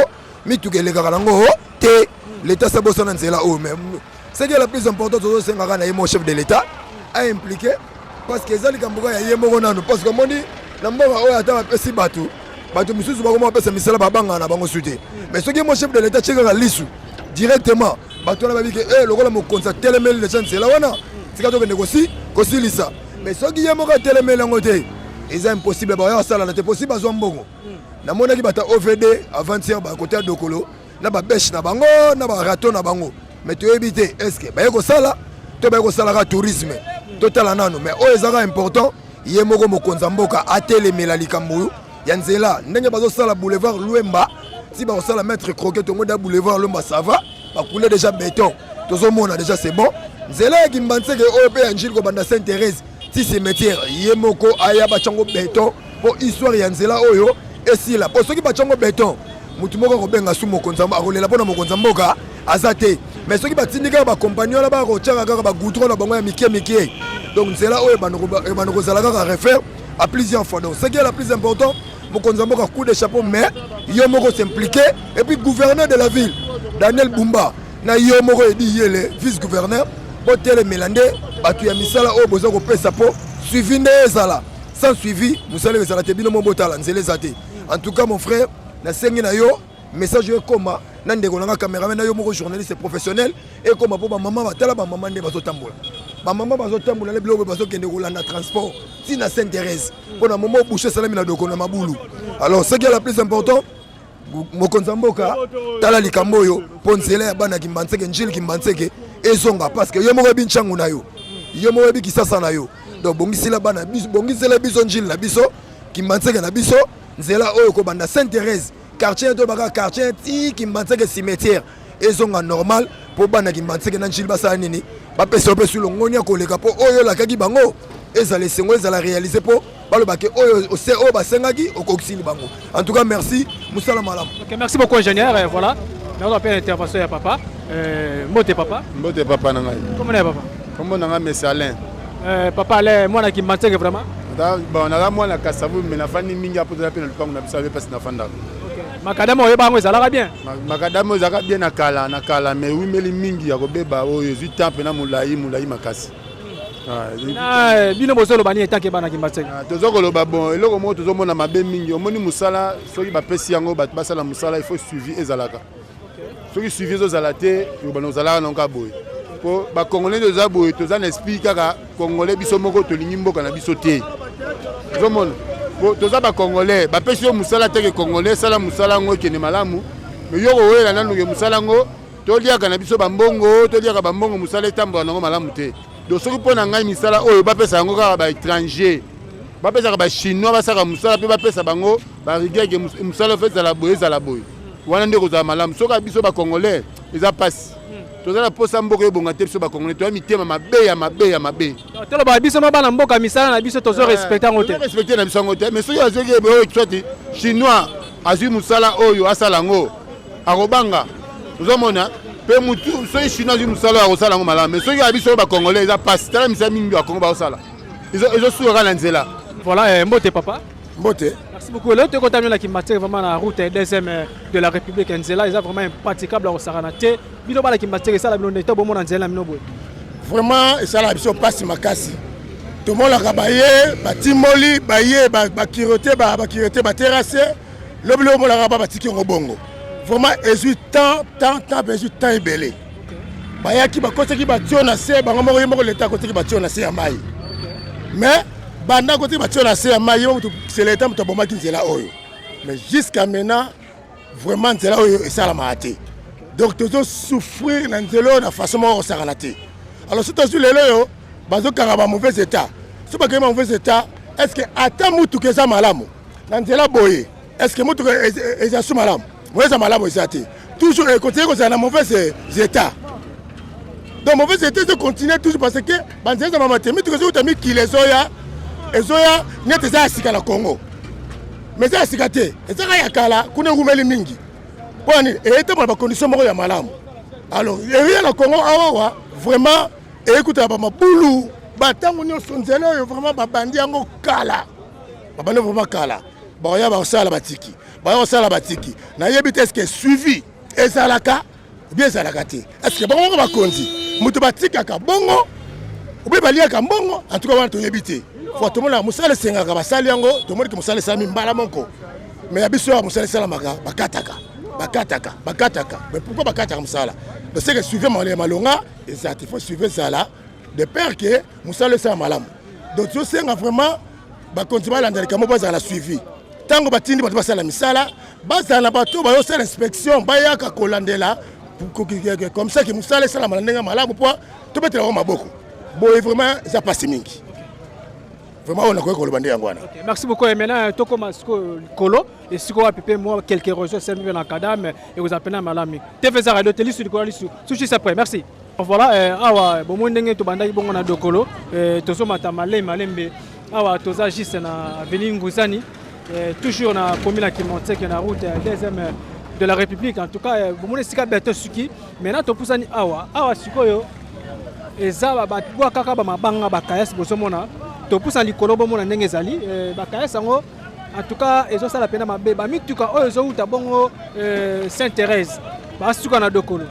mituka elekaka nango te. L'état sabosana nzela oyo. Mais ce qui est la plus important, tozosengaka na ye mo chef de l'état aimpliqué, parce que eza likambo kaka ya ye moko nanu, parce que omoni na mboka oyo ata bapesi bato, bato misusu bakoma bapesa misala, babangaka na bango su te. Mais soki mo chef de l'état tie kaka lisu directement, bato wana babike e lokola mokonzi atelemeli deja nzela wana, tika tokende kosi kosilisa. Mais soki ye moko atelemeli yango te, eza impossible. Baoya kosalana te, possible azwa mbongo. Namonaki bato ya OVD avant-hier bakote ya Dokolo na babêche na bango na barateau na bango, mais toyebi te est ce que baye kosala to baye kosalaka tourisme. Totala nano. Mais oyo ezaka important, ye moko mokonzi ya mboka atelemela likambo ya nzela. Ndenge bazosala boulevard Lwemba ti bakosala maître croquet tongo da boulevard Lwemba, ça va, bacoule déjà béton, tozomona déjà, c'est bon. Nzela ya Kimbanseke oyo mpe ya Njili kobanda Sainte Thérèse ti cimetière, ye moko aya batyango béton mpo histoire ya nzela oyo esila. Mpo soki batyango béton, motu moko akobenga su mokonzi, akolela mpona mokonzi ya mboka aza te. Mais soki batindi kaka bakompagnie wana, bakotiaka kaka bagoudron na bango ya mike mike, donc nzela oyo ebanda kozala kaka refaire à plusieurs fois. Donc ce qui est la plus important, mokonzi ya mboka, coup de chapeau, mais yo moko s'impliqué. Et puis gouverneur de la ville Daniel Bumba na yo moko Edi Yele, vice gouverneur, botelemela nde bato ya misala oyo boza kopesa, mpo suivi nde ezala. Sans suivi, mosala oyo ezala te. Bino mo botala, nzela eza te. En tout cas, mon frère, nasengi na yo message oyo ekoma na ndeko na nga cameraman, na yo moko journaliste professionnel, ekoma mpo bamama batala, bamama nde bazotambola, bamama bazotambola na biloko, bazokende kolanda transport ntina Sainte Thérèse mpo na momo bouche esalami na doko na mabulu. Alors ce qui est la plus important, mokonzi ya mboka, tala likambo oyo mpo nzela ya bana Kimbanseke, Njili, Kimbanseke ezonga, parce que yo moko oyebi ntyangu na yo, yo moko oyebi Kisasa na yo. Donc bongisela bana, bongisela biso Njili na biso, Kimbanseke na biso, nzela oyo kobanda Sainte Thérèse quartier to baka quartier ti Kimbanseke cimetière ezonga normal, mpo bana Kimbanseke na Njili basala nini, bapesa yo mpe su longoni ya koleka, mpo oyo olakaki bango ezala esengo, ezala réalisé, mpo balobake oyo oyo basengaki okokisili bango. En tout cas, merci, mosala malamu. Ok, merci beaucoup, ingénieur. Voilà, nazo appelle intervention ya papa. Mbote papa. Mbote papa na ngai. Comment est papa? Kombo na ngai Monsieur Alain. Papa Alain, mwana Kimbanseke vraiment? Bon, naza mwana Kasavu, mais nafandi mingi apo toza mpe na lupango na biso abe mpasi nafandaka. Macadam oyeba yango ezalaka bien? Macadam oyo ezalaka bien na kala na kala, mais ewimeli mingi ya kobeba. Oyo ezwi temps mpena molai molai makasi. Na bino bozoloba nini etanke bana Kimbanseke? Toza koloba bon, eloko moko tozomona mabe mingi, omoni mosala soki bapesi yango bato basala mosala, il faut suivi ezalaka. Soki suivi ezozala te, yobana ozalaka nango kaka boye, po bacongolais nde toza boye, toza na esprit kaka congolais, biso moko tolingi mboka na biso te. Ozomona po toza bacongolais, bapesi yo mosala teke congolais, sala mosala yango ekende malamu, mais yo kowela nanuke mosala yango, toliaka na biso bambongo, toliaka bambongo, mosala etambola nango malamu te. Donc soki mpo na ngai, misala oyo bapesa yango kaka baétranger, bapesaka bachinois basalaka mosala mpe bapesa bango barigueur ke mosala faut ezala boye, ezala boye, wana nde kozala malamu. Soki biso bacongolais, eza mpasi, toza na mposa mboka ebonga te. Biso bacongolais toya mitema mabe ya mabe ya mabe. Toloba biso mo bana mboka, misala na biso tozo respecte yango te. Respecte na biso yango te. Mais soki azwaki oyo, soit chinois azwi mosala oyo asala yango, akobanga. Ozomona mpe mutu soki chinois azwi mosala oyo, akosala yango malamu. Mais soki ya biso oyo bacongolais, eza mpasi. Tala misala mingi ya Kongo baosala, ezosuka kaka na nzela. Voilà, mbote papa. Mbote. Merci beaucoup. Lelo tokotami na Kimbanseke, vraiment na route deuxième de la République, nzela eza vraiment impraticable ya kosakana te. Bino bana Kimbanseke, esala bino ndenge to bomona nzela na bino boye? Vraiment, esalaka biso mpasi makasi. Tomonaka baye batimoli, baye bakirote, bakirote baterrasse, lobi lobi omonaka ba batiki yango bongo. Vraiment ezwi temps, temps, temps mpe ezwi temps ebele. Bayaki bakotaki batio na se bango moko, ye moko leta akotaki batio na se ya mai, mais banda akotaki batio na se ya mai, ye moto, c'est leta moto abomaki nzela oyo. Mais jusqu'à maintenant, vraiment nzela oyo esalamaka te. Donc tozosouffrir na nzela oyo na façon moko kosakana te. Alors soki tozwi lelo oyo bazokanga ba mauvais état, soki bakangi ba mauvais état, est ce que ata mutuka eza malamu na nzela boye? Est ce que mutuka eza su malamu? Moyo eza malamu eza te, toujours ekontinue kozala na mauvais état. Donc mauvaise état ezo continuer toujours parce que banzela eza mama te, mituka ezouta mikili ezoya ezoya neti eza ya sika na Congo, mais eza ya sika te, ezaka ya kala kuna ewumeli mingi. Mpo na nini eyetambola bacondition moko ya malamu? Alors eya na Congo awawa vraiment eyekutaka bamabulu batango nyonso. Nzela oyo vraiment babandi yango kala, babandi vraiment kala, bakoya bakosala batiki, baya kosala batiki. Nayebi te est-ce suivi ezalaka bien, ezalaka te. Est-ce bango moko bakonzi moto batikaka bongo obe baliaka mbongo? En tout cas wana toyebi te. Fo tomonaka mosala esengaka basali yango, tomoniki mosala esalami mbala moko, mais ya biso awa mosala esalamaka, bakataka, bakataka, bakataka. Mais pourquoi bakataka mosala? Parce que suivi ya malonga eza te. Faut suivi ezala de peur que mosala esala malamu. Donc tozosenga vraiment bakonzi balanda likambo, bazala suivi. Ntango batindi bato basala misala, bazala na bato bayosala inspection, bayaka kolandela comme ça ke mosala esalama na ndenge malamu, mpo tobetela yango maboko boye. Vraiment eza mpasi mingi vraiment, oyo nakoki koloba nde yango wana. Merci beaucoup. Et maintenant tokóma sikoyo likolo, esika wapi mpe mwa quelques réseaux esalemi mpe na kadame, ekozala mpena malamu. TV eza radio te, lisu likolo lisu tout juste après. Merci. Voilà, awa bomoi ndenge tobandaki bongo na Dokolo, tozomata malembe malembe. Awa toza juste na avenue Nguzani, toujours na commune ya Kimbanseke, na route ya deuxième de la République. En tout cas bomoni esika beto suki. Maintenant topusani awa. Awa sikoyo eza babwa kaka bamabanga, bakayasi. Bozomona, topusana likolo, bomona ndenge ezali bakayasi yango. En tout cas ezosala mpena mabe. Bamituka oyo ezowuta bongo Sainte Thérèse basuka na Dokolo,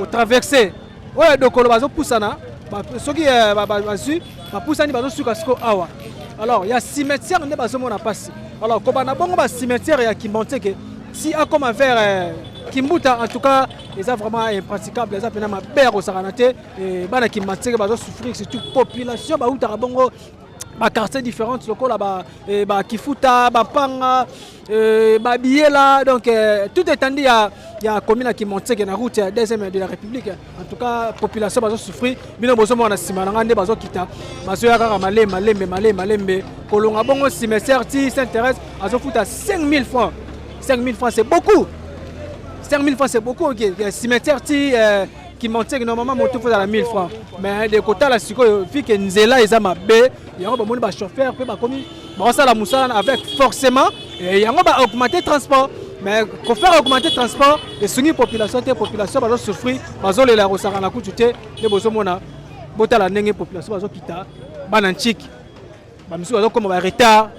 otraverse oyo ya Dokolo, bazopusana soki bazwi bapusani, bazosuka sikoyo awa. Alors ya cimetière nde bazomona mpasi. Alors kobanda bongo bacimetière ya Kimbanseke si akoma vers Kimbuta, en tout cas eza vraiment impraticable, eza mpena mabe ya kosakana te. Bana Kimbanseke bazosouffrir, surtout population bautaka bongo baquartier différentes lokola bakifuta, bapanga, babiyela, donc tout étendu ya commune ya Kimbanseke na route ya deuxième de la République. En tout cas population bazosouffrir. Bino bozomona na nsima na nga nde bazokita, bazoya kaka malembe malembe malembe malembe kolonga bongo cimetière ti Sainte Thérèse. Azofuta 5000 francs. 5000 francs, c'est beaucoup. 5000 francs, c'est beaucoup. Ok, cimetière ti Kimbanseke, normalement moto faut ezala 1000 francs, mais de kotala sikoyo fike nzela eza mabe, yango bamoni bachauffeur mpe bakomi bakosala mosala avec forcément yango baaugmenter transport. Mais kofaire augmenter transport esungi population te. Population bazosouffrir, bazolela kosaka na kutu te. Nde bozomona, botala ndenge population bazokita, bana ntiki bamisusu bazokoma baretard,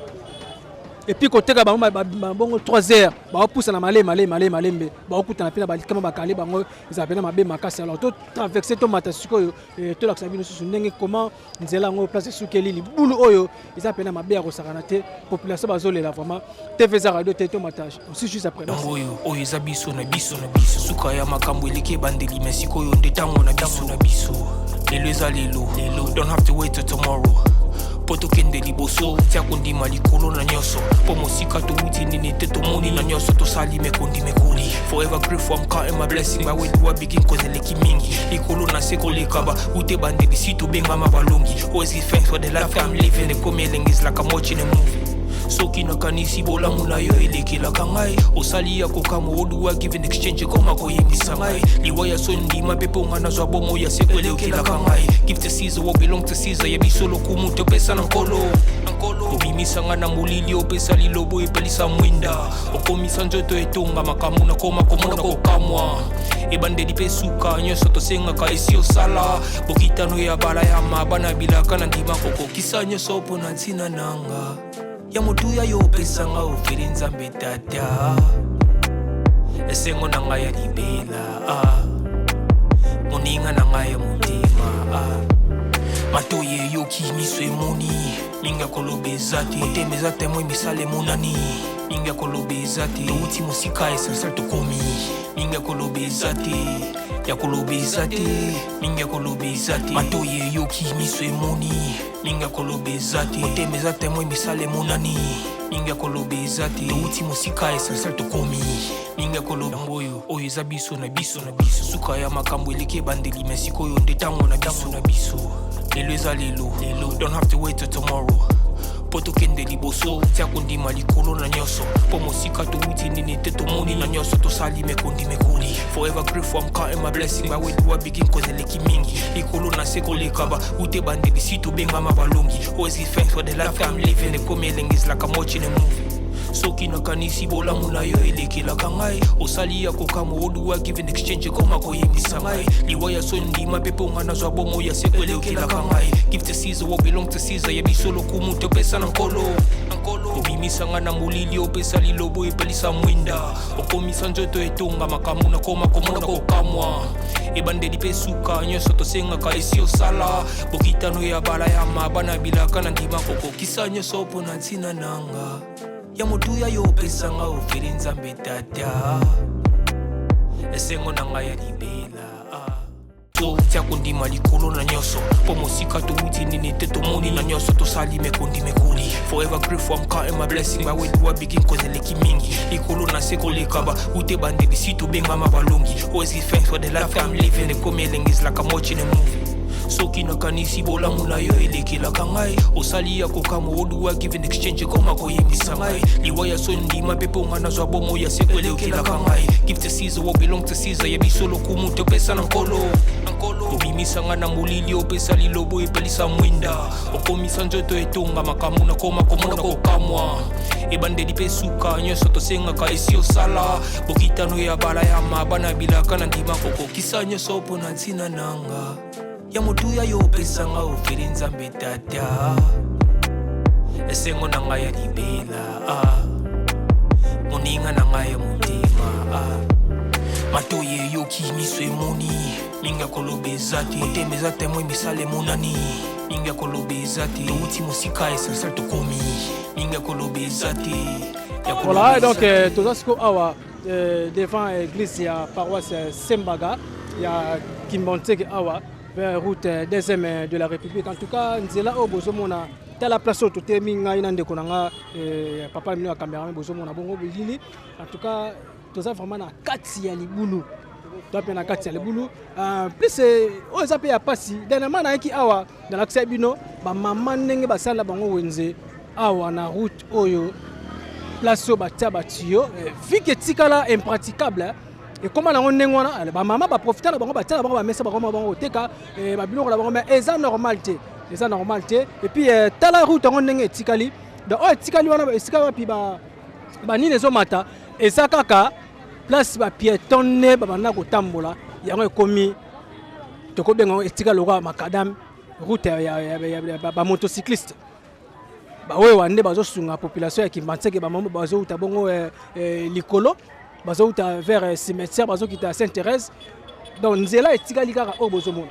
et puis koteka bango bongo 3 heures, baopusana malembe malembe malembe malembe, baokutana mpe na balikama, bakale bango, ezala mpena mabe makasi. Alors totraverse, tomata sikoyo, tolakisa bino susu ndenge comment nzela yango place esukeli. Libulu oyo eza mpena mabe ya kosakana te. Population bazolela vraiment. TV eza radio te. Tomata aussi juste après. Yango oyo, oyo eza biso na biso na biso. Suka ya makambo eleki ebandeli, me sikoyo nde ntango na biso na biso. Lelo eza lelo lelo, don't have to wait till tomorrow mpo tokende liboso. Tia kondima likolo na nyonso, mpo mosika towuti nini te, tomoni na nyonso tosali mekondi mekoli. Forever grateful, I'm counting my blessing. By where do I begin? Cause eleki mingi likolo na se koleka ba ute bandeli si tobengama balongi. Always give thanks for the life I'm living. Ekomi elengi, is like I'm watching a movie. Soki nakanisi bolamu na yo elekelaka ngai, osali ya kokamwa. Oduwa give in exchange, ekoma koyembisa ngai liwa ya soni. Ndima mpe mpo nga nazwa bomo ya seko, elekelaka ngai. Give to Caesar what belong to Caesar. Ya biso lokumu topesa na Nkolo. Obimisa nga na molili, opesa lilobo, epelisa mwinda, okomisa nzoto etonga makambo. Nakoma komona kokamwa, ebandeli mpe suka nyonso tosengaka esi osala. Bokitano ya bala ya mabana bilaka na ndima kokokisa nyonso mpo na ntina nanga ya motuya yo opesanga ofeli. Nzambe Tata, esengo na ngai ya libela, ah. Moninga na ngai ya motema, ah. Matoi eyoki, miso emoni, mingi ya koloba eza te. Motema eza témoin, misala emonani, mingi ya koloba eza te. Touti mosika, essentiel tokomi, mingi ya koloba eza te, ya koloba eza te, mingi ya koloba eza te. Matoi eyoki, miso emoni, mingi ya koloba eza te. Motema eza témoin, misala emonani, mingi ya koloba eza te. Touti mosika, essentiel tokomi, mingi ya koloba. Yango oyo, oyo eza biso na biso na biso. Suka ya makambo eleki ebandeli, me sikoyo nde ntango na biso na biso. Lelo eza lelo lelo, don't have to wait till tomorrow mpo tokende liboso. Tia kondima likolo na nyonso, mpo mosika towuti nini te, tomoni na nyonso tosali mekondi mekoli. Forever grateful, I'm counting my blessing. But where do I begin? Cause eleki mingi. Likolo na se koleka ba ute bandeli si tobengama balongi. Always give thanks for the life I'm living. Ekomi elengi is like I'm watching a movie. Soki nakanisi bolamu na yo elekelaka ngai, osali ya kokamwa. Oduwa give in exchange ekoma koyembisa ngai liwa ya soni. Ndima mpe mpo nga nazwa bomo ya seko elekelaka ngai. Give to Caesar what belong to Caesar. Ya biso lokumu topesa na Nkolo. Obimisa nga na molili, opesa lilobo, epelisa mwinda, okomisa nzoto etonga makambo nakoma komona kokamwa. Ebandeli mpe suka nyonso tosengaka esi osala bokitano ya balayama bana bilaka na ndima kokokisa nyonso mpo na ntina nanga ya motuya yo opesanga ofeli Nzambe Tata, esengo na ngai ya libela. Totia kondima likolo na nyonso mpo mosika towuti nini te tomoni na nyonso tosali mekondi mekoli. Forever grateful, I'm counting my blessing. But where do I begin? Cause eleki mingi. Likolo na se koleka ba ute bandeli si tobengama balongi. Always give thanks for the life I'm living. Ekomi elengi is like I'm watching a movie. Soki nakanisi bolamu na yo elekelaka ngai, osali ya kokamwa. Oduwa give in exchange ekoma koyembisa ngai liwa ya soni. Ndima mpe mpo nga nazwa bomo ya seko elekelaka ngai. Give to Caesar what belong to Caesar. Ya biso lokumu topesa na Nkolo. Obimisa nga na molili, opesa lilobo, epelisa mwinda, okomisa nzoto etonga makambo nakoma komona kokamwa. Ebandeli mpe suka nyonso tosengaka esi osala bokitano ya balayama bana bilaka na ndima kokokisa nyonso mpo na ntina nanga ya motuya yo opesanga ofeli Nzambe Tata, esengo na ngai ya libela, moninga na ngai ya motema. Matoi eyoki, miso emoni, mingi ya koloba eza te. Motema eza témoin, misala emonani, mingi ya koloba eza te. Touti mosika, essentiel tokomi, mingi ya koloba eza te. Voilà, donc toza sikoyo awa devant église ya paroisse Sembaga ya Kimbanseke, awa vers route deuxième de la République. En tout cas, nzela oyo bozomona, tala place oyo totemi, ngai na ndeko na nga papa mino ya cameraman. Bozomona bongo bilili. En tout cas, toza vraiment na kati ya libulu, toza mpe na kati ya libulu. Plus oyo eza mpe ya pasi, dernièrement nayaki awa, nalakisa bino bamama ndenge basalela bango wenze awa na route oyo, place oyo batia batiyo vike etikala impraticable, ekóma nango ndenge wana. Bamama baprofita na bango, batia na bango bamesa, bakoma bango koteka babiloko na bango, mais eza normal te, eza normal te. Et puis tala route yango ndenge etikali. Donc oyo etikali wana, esika wapi banini ezomata, eza kaka place bapiéton nde babanda kotambola. Yango ekomi, tokobenga yango etika lokola macadam, route ya bamotocycliste. Bawewa nde bazosunga population ya Kimbanseke. Bamama bazouta bongo likolo, bazouta vers cimetière, bazokita Sainte Thérèse. Donc nzela etikali kaka oyo bozomona.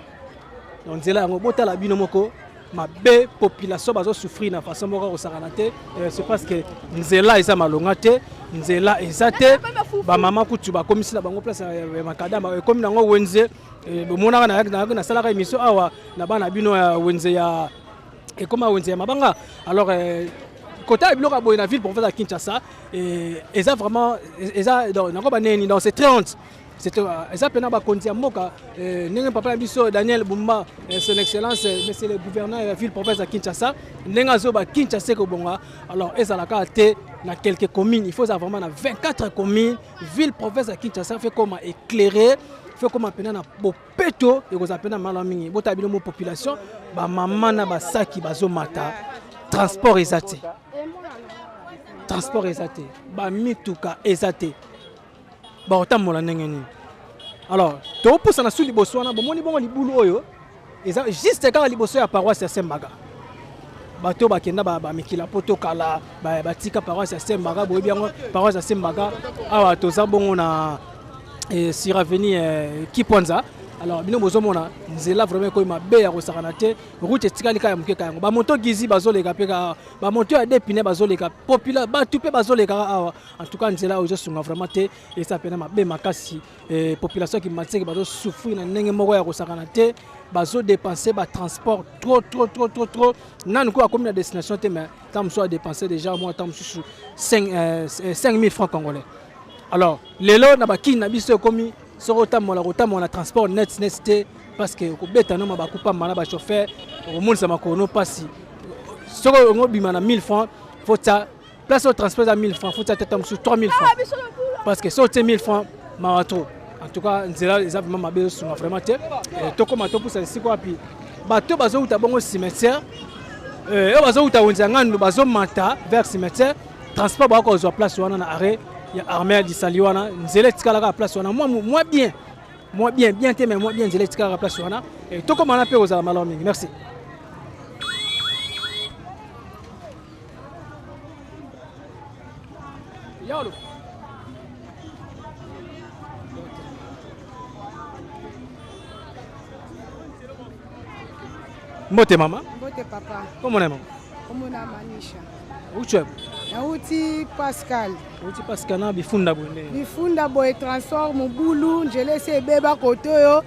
Donc nzela yango, botala bino moko mabe, population bazosouffrir na façon moko kosakana te. C'est parce que nzela eza malonga te, nzela eza te. Bamama kutu bakomisi na bango place ya macadam, ekomi nango wenze. Bomonaka nasalaka émission awa na bana bino ya wenze ya ekoma wenze ya mabanga. Alors kota biloko ya boye na ville province ya Kinshasa eza vraiment, eza nango baneni. Donc c'est très honte, eza mpena bakonzi ya mboka ndenge papa na biso Daniel Bumba, son excellence monsieur le gouverneur ya ville province ya Kinshasa, ndenge azoba Kinshasa ekobonga. Alors ezalaka te na quelques communes, il faut eza vraiment na 24 communes. Ville province ya Kinshasa faut koma éclairé, faut koma mpena na bopeto, ekozala mpena malamu mingi. Botala bino mo population, bamama na basaki bazomata, transport eza te, transport eza te, bamituka eza te, bakotambola ndenge nini? Alors topusana su liboso wana, bomoni bongo libulu oyo eza juste kaka liboso ya paroisse ya Sembaga. Bato bakenda bamikila po tokala batika paroisse ya Sembaga, boyebi yango, paroisse ya Sembaga. Awa toza bongo na sur avenue Kipwanza. Alors bino bozomona nzela vraiment ekoyi mabe ya kosakana te. Route etikali kaka ya moke ka yango, bamoto gizi bazoleka mpe kaka, bamoto ya deux pneus bazoleka, popula bato mpe bazoleka awa. En tout cas, nzela oyo ezosunga vraiment te, eza mpena mabe makasi. Population ya Kimbanseke bazosouffrir na ndenge moko ya kosakana te, bazodepense batransport trop, trop, trop, trop, trop. Nanu ko akomi na destination te, mais ntango mosusu adepense déjà mwa ntango mosusu 5000 francs congolais. Alors lelo na bakini na biso ekomi soki otambola, kotambola na transport net net te, parce que okobeta no mabaku pamba na bachauffeur, okomonisa makolo no mpasi. Soki ongo obima na 1000 francs, faut tia place oyo transport eza 1000 francs, faut tia tata mosusu 3000 francs, parce que soki otie 1000 francs, mawa trop. En tout cas nzela eza vraiment mabe ezosunga vraiment te. Eh, tokóma topusa esika wapi bato bazowuta bongo cimetière eh, oyo bazowuta wenze ya ngandu bazomata vers cimetière transport bakoka kozwa place wana na arrêt ya armée ya lisali wana nzela etikalaka place wana mwa bien mwa bien bien te mais mwa bien nzela etikalaka place wana eh, tokóma wana mpe kozala malamu mingi merci Yalo. Mbote mama. Mbote papa. Kombo na mama? Kombo na Manisha. Uti wapi? Nauti Pascal. Uti Pascal na bifunda boye ndenge. Bifunda boye transport mobulu nzela esi ebeba kote oyo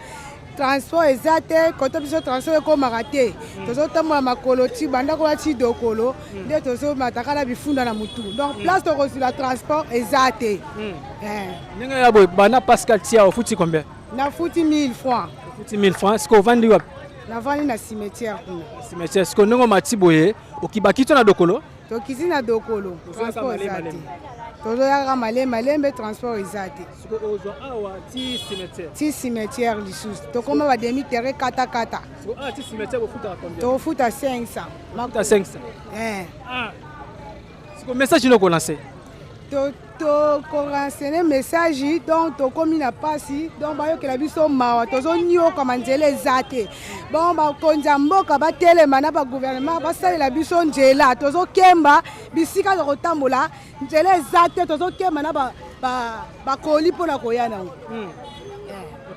transport eza te kote biso transport ekomaka te hmm. tozotambola makolo ti banda koya ti dokolo hmm. nde tozomata kaka na bifunda na motu donc hmm. place tokozwila transport eza te eh. ndenge ya boye banda pascal tia ofuti combien nafuti 1000 francs ofuti 1000 francs sikoyo ovandi wapi navandi na cimetière kuna cimetière sikoyo ndenge omati boye okibaki to na dokolo tokiti na dokolo transport eza te tozoya kaka malembe malembe transport eza te ozwa awa ti cimetière ti cimetière lisusu tokoma ba demi terrain kata kata ah, ti cimetière bofutaka combien tofuta 500 makuta 500 eh ah. siko message nini okolanse tokorensene message donc tokomi na mpasi donc bayokela biso mawa tozonyokama nzela eza te bon bakonzi ya mboka batelema na bagouvernement basalela biso nzela tozokemba bisika tokotambola nzela eza te tozokemba na bakoli mpo na koya nango hmm.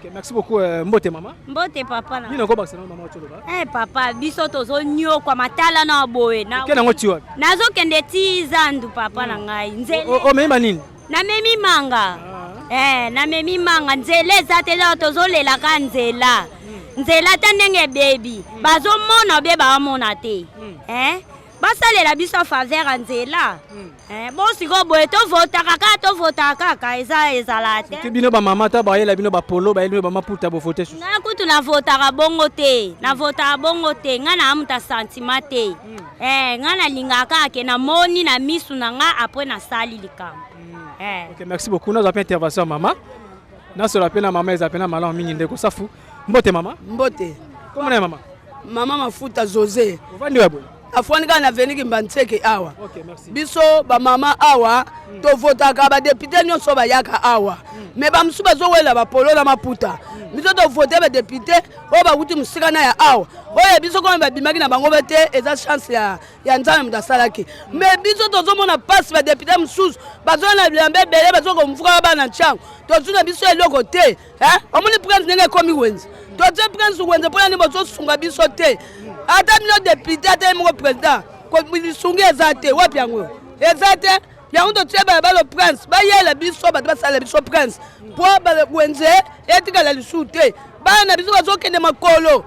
Ok, merci beaucoup euh, mbote mama. Mbote papa na. Nini okobakisa na mama otoloba? Eh papa, biso tozonyokwama tala na boye. Na Okende yango ti wapi? Nazokende ti zandu papa na ngai. Nzela. Omemi ba nini? Namemi manga. Ah. Eh, namemi manga nzela eza te awa tozolelaka nzela. Hmm. Nzela ata ndenge ebebi. Hmm. Bazomona obe baomona te. Hmm. Eh? basalela biso faveur ya nzela hmm. eh, bo sikoyo boye tovotaka kaka tovotaka kaka eza ezala te bino bamama ta bayela bino bapolo bayeli bino bamaputa bovote susu ngai kutu navotaka bongo te navotaka bongo te ngai naa moto ya sentiment te hmm. eh, ngai nalingaka kaka ke namoni na misu na ngai apres nasali likambo hmm. eh. ok merci beaucoup nazwa mpe intervention ya mama nasola mpe na mama eza mpe na malamu mingi ndeko safu Mbote mama. Mbote. Kombo na mama? Mama Mafuta Jose. Ovandi wapi? Afwani kaka na avenue Kimbanseke awa. Okay, merci. Biso ba mama awa mm. tovotaka ba député nyonso bayaka awa. Mm. Mais ba mosusu bazowela ba polo na maputa. Mm. Biso tovote ba député oyo bakuti mosika na ya awa. Oyo biso komi babimaki na bango te eza chance ya ya nzambe moto asalaki me biso tozomona mpasi badepute mosusu bazoya na bilamba ebele bazokomfukaka bana ntango tozwi na biso eloko te Eh, omoni prince ndenge ekomi wenze totie prince wenze mpo nani bozosunga biso te ata bino depute ata ye moko président lisungi eza te wapi yango eza te yango totie balabala prince bayela biso bato basalela biso prince mpo wenze etikala lisusu te bana na biso bazokende makolo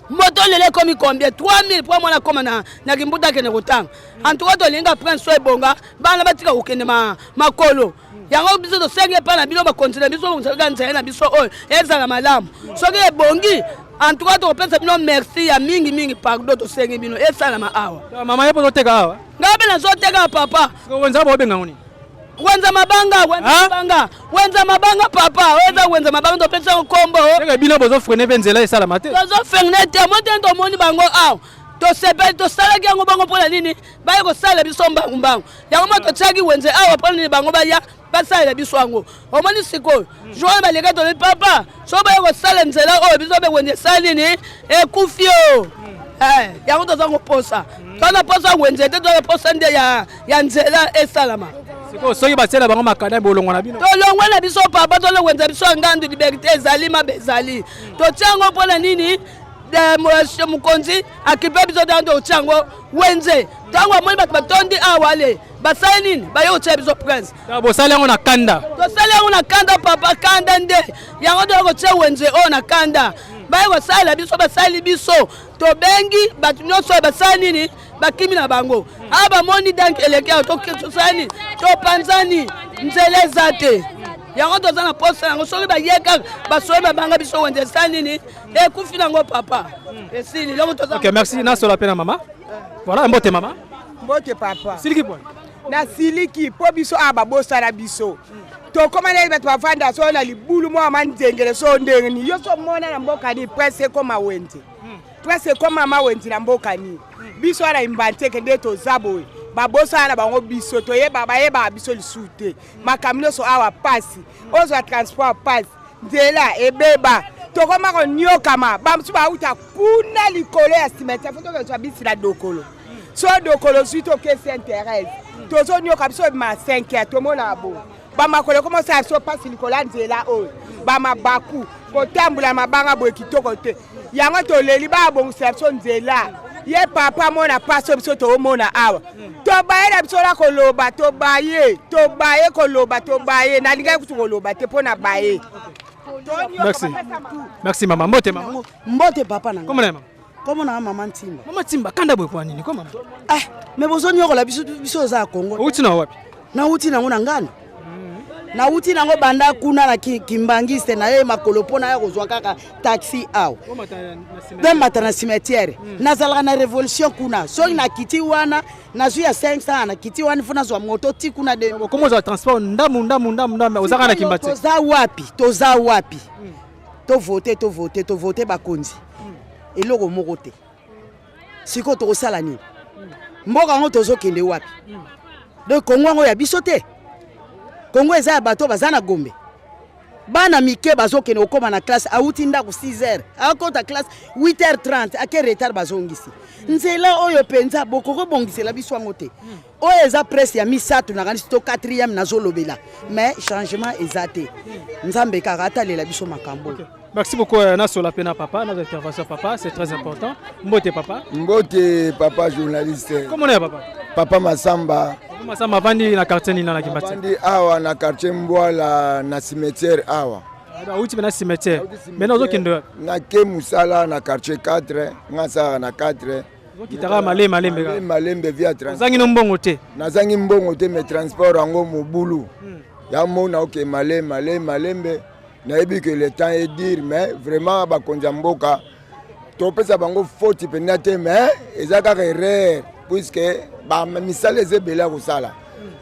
moto lelo ekomi combien 3000 mpo mwana akoma na, na kimbuta akende kotanga en tout cas tolinga prince so ebonga bana batika kokende ma, makolo yango biso tosengi epai na bino bakonzi na biso bongisaka nzela na biso oyo ezala malamu soki ebongi en tout cas tokopesa bino merci ya mingi mingi pardon tosengi bino esalama awa mama ye mpo ozoteka awa ngai mpe nazoteka papa wenza bobenga ngo nini wenza mabanga wenza mabanga wenza mabanga papa oyo eza wenza mabanga topesa yango nkombo eke bino bozofrene mpe nzela esalama te tozofrene te mo te tomoni bango awa tosepeli tosalaki yango bango mpo na nini baye kosalela biso mbangu mbangu yango mo totiaki wenze awa mpo na nini bango baya basalela biso yango omoni sikoyo jour wana baleka tolobi papa soki baye kosala nzela oyo biso mpe wenze esali nini ekufi o eh, yango toza koposa toza na posa wenze te toza na posa nde ya nzela esalama sikoyo soki batiela bango makada bolongwa na bino tolongwa na biso papa tolongwenza biso ya ngandu liberté ezali mabe ezali totia yango mpo na nini mokonzi akipe biso ntango totia yango wenze ntango amoni bato batondi awa ale basali nini baye kotia biso prince bosali yango na kanda tosali yango na kanda papa kanda nde yango toya kotia wenze oyo na kanda baye kosalela biso basali biso tobengi bato nyonso oyo basali nini bakimi na bango awa bamoni dank eleki awa tosali nini topanzani nzela eza te yango toza na posa yango soki baye kaka basoyi babanga biso wenze esali nini ekufi nango papa esili longo toza ok merci nasola mpe na mama voilà mbote mama mbote papa siliki boni? Nasiliki mpo biso awa babosana biso. Tokoma neti bato bavanda so na libulu mwa manzengele so ndenge nini. Yo so mona na mboka nini presse ekoma wenze. Presse ekoma mawenze na mboka nini. Biso wana Imbanzeke nde toza boye. Babosana na bango biso toyeba bayebaka biso lisusu te. Makambo nyonso awa pasi. Ozwa transport pasi. Nzela ebeba. Tokoma koniokama. Bamosusu bauta kuna likolo ya cimetière. Fo tokozwa bisi na dokolo. So dokolo zwi toke Sainte Thérèse. Tozonioka biso ma 5 heures tomonaka boye. Bamakolo ekoma osala biso mpasi likolo ya nzela oyo. Bamabaku kotambola mabanga boye kitoko te. Yango toleli babongisela biso nzela. Ye papa mona mpasi oyo biso toomona awa. Tobaye na biso na koloba, tobaye, tobaye koloba, tobaye. Nalingaki kutu koloba te mpo na baye. Merci. Merci mama. Mbote mama. Mbote papa na ngai. Comment mama? Kombo na mama Ntimba. Mama Ntimba, kanda boye kwa nini? Koma. Ah, mais bozonyokola biso biso oza ya Congo. Outi na wapi? Nauti nango na ngano. Nauti nango banda kuna na Kimbangiste na ye makolo mpo na ya kozwa kaka taxi awa. Namata na cimetière. Nazalaka na révolution kuna. Soki nakiti wana nazwi ya 500 nakiti wana fo nazwa moto ti kuna de. Comment ozwa transport ndamu ndamu ndamu ndamu ozaka na Kimbanseke? Toza wapi? Toza wapi? To vote to vote to vote bakonzi. Eloko moko te. Sikoyo tokosala nini? Mboka yango tozokende wapi? Donc Congo yango ya biso te. Congo eza ya bato baza na Gombe. Bana mike bazokende kokóma na classe, awuti ndako 6 heures, akota classe 8h30, ake retard bazongisi. Nzela oyo mpenza bokoki kobongisela biso yango te. Oyo eza presse ya misato nakanisi to 4e nazolobela, mais changement eza te. Nzambe kaka atalela biso makambo. Okay. Merci beaucoup euh, Nasola Pena papa, notre intervention papa, c'est très important. Mbote papa. Mbote papa journaliste. Comment est papa? Papa Masamba. Papa Masamba vandi na quartier nina na Kimbanseke. Vandi awa na quartier Mbwala na cimetière awa. Ah, uti na cimetière. Maintenant ozokende wapi? Na ke musala na quartier 4, nga sala na 4. Ozokitaka malembe malembe kaka. Malembe via transport. Ozangi no mbongo te. Nazangi mbongo te mais transport yango mobulu. Ya mona oke malembe malembe malembe. Nayebi que le temps est dur mais vraiment bakonzi ya mboka topesa bango faute mpenza te mais eza kaka erreur puisque ba misala eza ebele ya kosala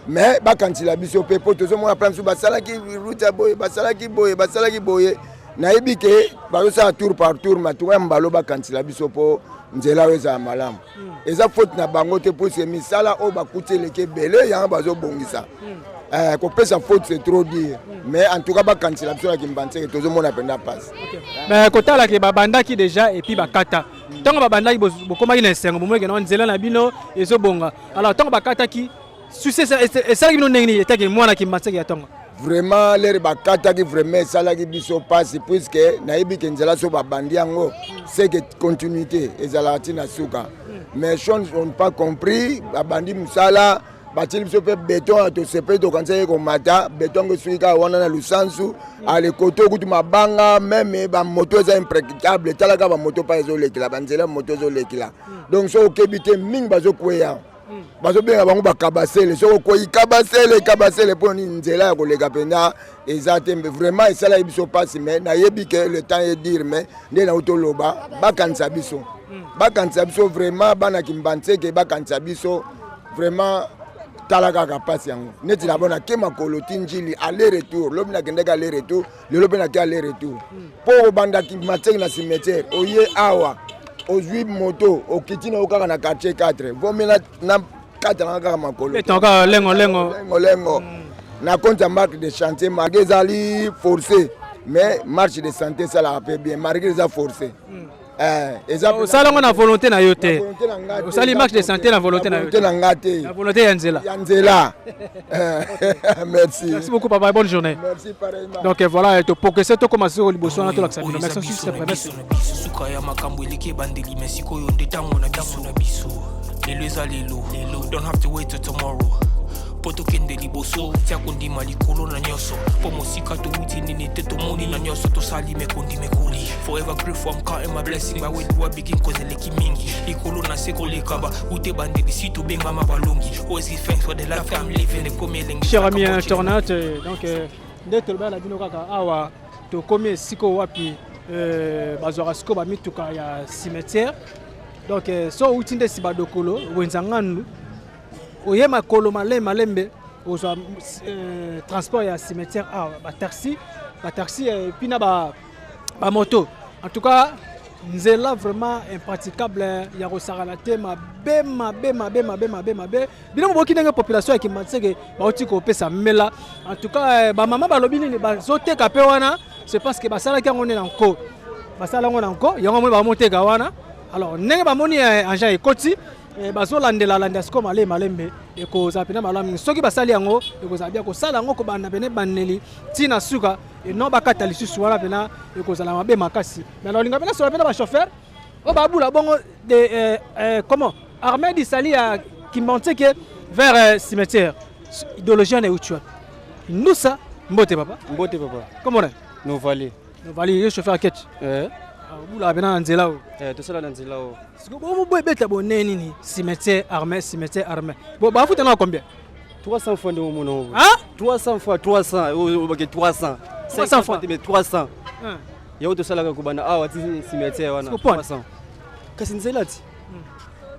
mais bakanisela biso mpe mpo tozomona plan biso basalaki route ya boye basalaki boye basalaki boye nayebi ke bazosala tour par tour matunga ya mbalo bakanisela biso mpo nzela oyo ezala malamu eza faute na bango te puisque misala oyo bakuti eleki ebele yango bazobongisa. Kopesa faute c'est trop dire mais en tout cas bakanisela biso na Kimbanseke tozomona mpenza mpasi. Mais kotala ke babandaki déjà et puis bakata ntango babandaki bokomaki na esengo bomonaki na nzela na bino ezobonga alors ntango bakataki succès esalaki bino ndenge nini etaki mwana Kimbanseke ya ntongo? Vraiment lere bakataki vraiment esalaki biso mpasi puisque nayebi ke nzela so babandi yango c'est que continuité ezalaka ntina suka mais chose on pas compris babandi mosala batili biso mpe beton ya tosepeli tokanisa ye komata beton yango esuki kaka wana na lusansu alekoto kutu mabanga meme bamoto eza impraticable talaka bamoto mpa ezolekela banzela moto ezolekela donc soki okebi te mingi bazokweya bazobenga bango bakabasele soki okwei kabasele kabasele mpo nini nzela ya koleka mpenza eza te vraiment esalaki biso mpasi mais nayebi ke le temps est dur mais nde nauti toloba bakanisa biso bakanisa biso vraiment bana Kimbanseke bakanisa biso vraiment tala kaka mpasi yango neti na bona ke makolo ti Njili aller retour lobi nakendaki aller retour lelo mpe nake aller retour mpo obanda Kimbanseke na cimetière oye awa ozwi moto okiti na yo kaka na quartier 4 vomi na kata nanga kaka makolo etonga lengo lengo lengo lengo na compte ya marque de chantier malgré ezali forcé mais marche de santé esalaka mpe bien malgré eza forcé. Osala yango na volonté na yo te osali marche de santé na volonté na yo te na nga te na volonté ya nzela ya nzela. Merci. Merci beaucoup papa, bonne journée. Merci pareillement. Donc voilà topokese tokoma sikoyo liboso wana tolakisa bino. Merci juste après. Merci. Suka ya makambo eleki ebandeli me sikoyo nde ntango na biso na biso lelo eza lelo don't have to wait till tomorrow po tokende liboso tia kondima likolo na nyonso po mosika towuti nini te tomoni na nyonso tosali mekondi mekoli forever grateful I'm counting my blessing by where do I begin cause eleki mingi likolo na se koleka ba ute bandeli si tobengama balongi always give thanks for the life I'm living ekomi elengi. Cher ami internaute, donc nde tolobaka na bino kaka awa tokomi esika wapi bazwaka sikoyo bamituka ya cimetière donc so outi nde nsima dokolo wenza ngandu Oye makolo malembe malembe ozwa euh, transport ya cimetière awa ba taxi, ba taxi et puis na ba ba moto. En tout cas nzela vraiment impraticable ya kosakana te mabe mabe mabe mabe mabe mabe bino boboki ndenge population ya kimbanseke bauti kopesa mela en tout cas eh, bamama balobi nini bazoteka mpe wana c'est parce que basalaki yango nde na nko basala yango na nko yango moni bamoteka wana alors ndenge bamoni eh, engin ekoti eh, bazolandela landa sikoyo malembe malembe ekozala mpena malamu mingi soki basali yango ekozala bia kosala yango kobanda pene ebandeli ti na suka eno bakata lisusu wana mpena ekozala mabe makasi mais naolinga mpena sola mpena bachauffeur oyo babula bongo de eh, eh, comment armée disali ya kimbanseke vers eh, cimetière idéologie wana euti wapi ndusa mbote papa mbote papa komona novali novali yo chauffeur aketi eh. obulaka mpena na nzela oyo eh, tosala na nzela oyo sikoyo bobo ebeta bone nini cimetière armée cimetière armée bo bafuta na combien 300 fois nde omona oyo Hein? 300 fois 300 oyo obake 300 300 fois. mais 300 yango tosalaka kobanda awa ti cimetière wana Siko pona? 300 kasi nzela ti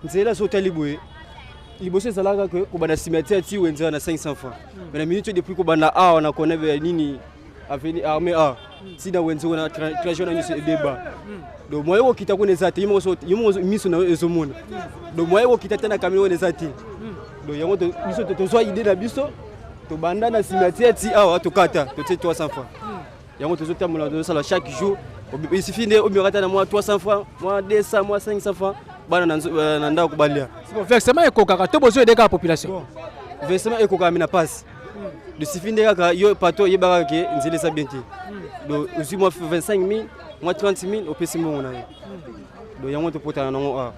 nzela so otali boye liboso ezalaka ke kobanda cimetière ti wenze wana 500 francs mais na minute oyo depuis kobanda awa na kone nini avenue armée a ti na wenze wana trajet wana nyonso ebeba donc moyen kokita kuna eza te yo moko miso na yo ezomona donc moyen kokita te na camion wana eza te donc yango biso tozwa idée na biso tobanda na cimetière ti awa tokata totie 300 francs yango tozotambola tozosala chaque jour il suffit nde omeka ata na mwa 300 francs mwa 200 mwa 500 francs bana na ndako balia versement ekokaka to bozwi ede kaka population versement ekokaka me na pasi il suffit nde kaka yo pato oyebaka ke nzela eza bien te donc ozwi mwa 25 000 mwa 30 000 opesi mbongo na yo donc yango topotana nango awa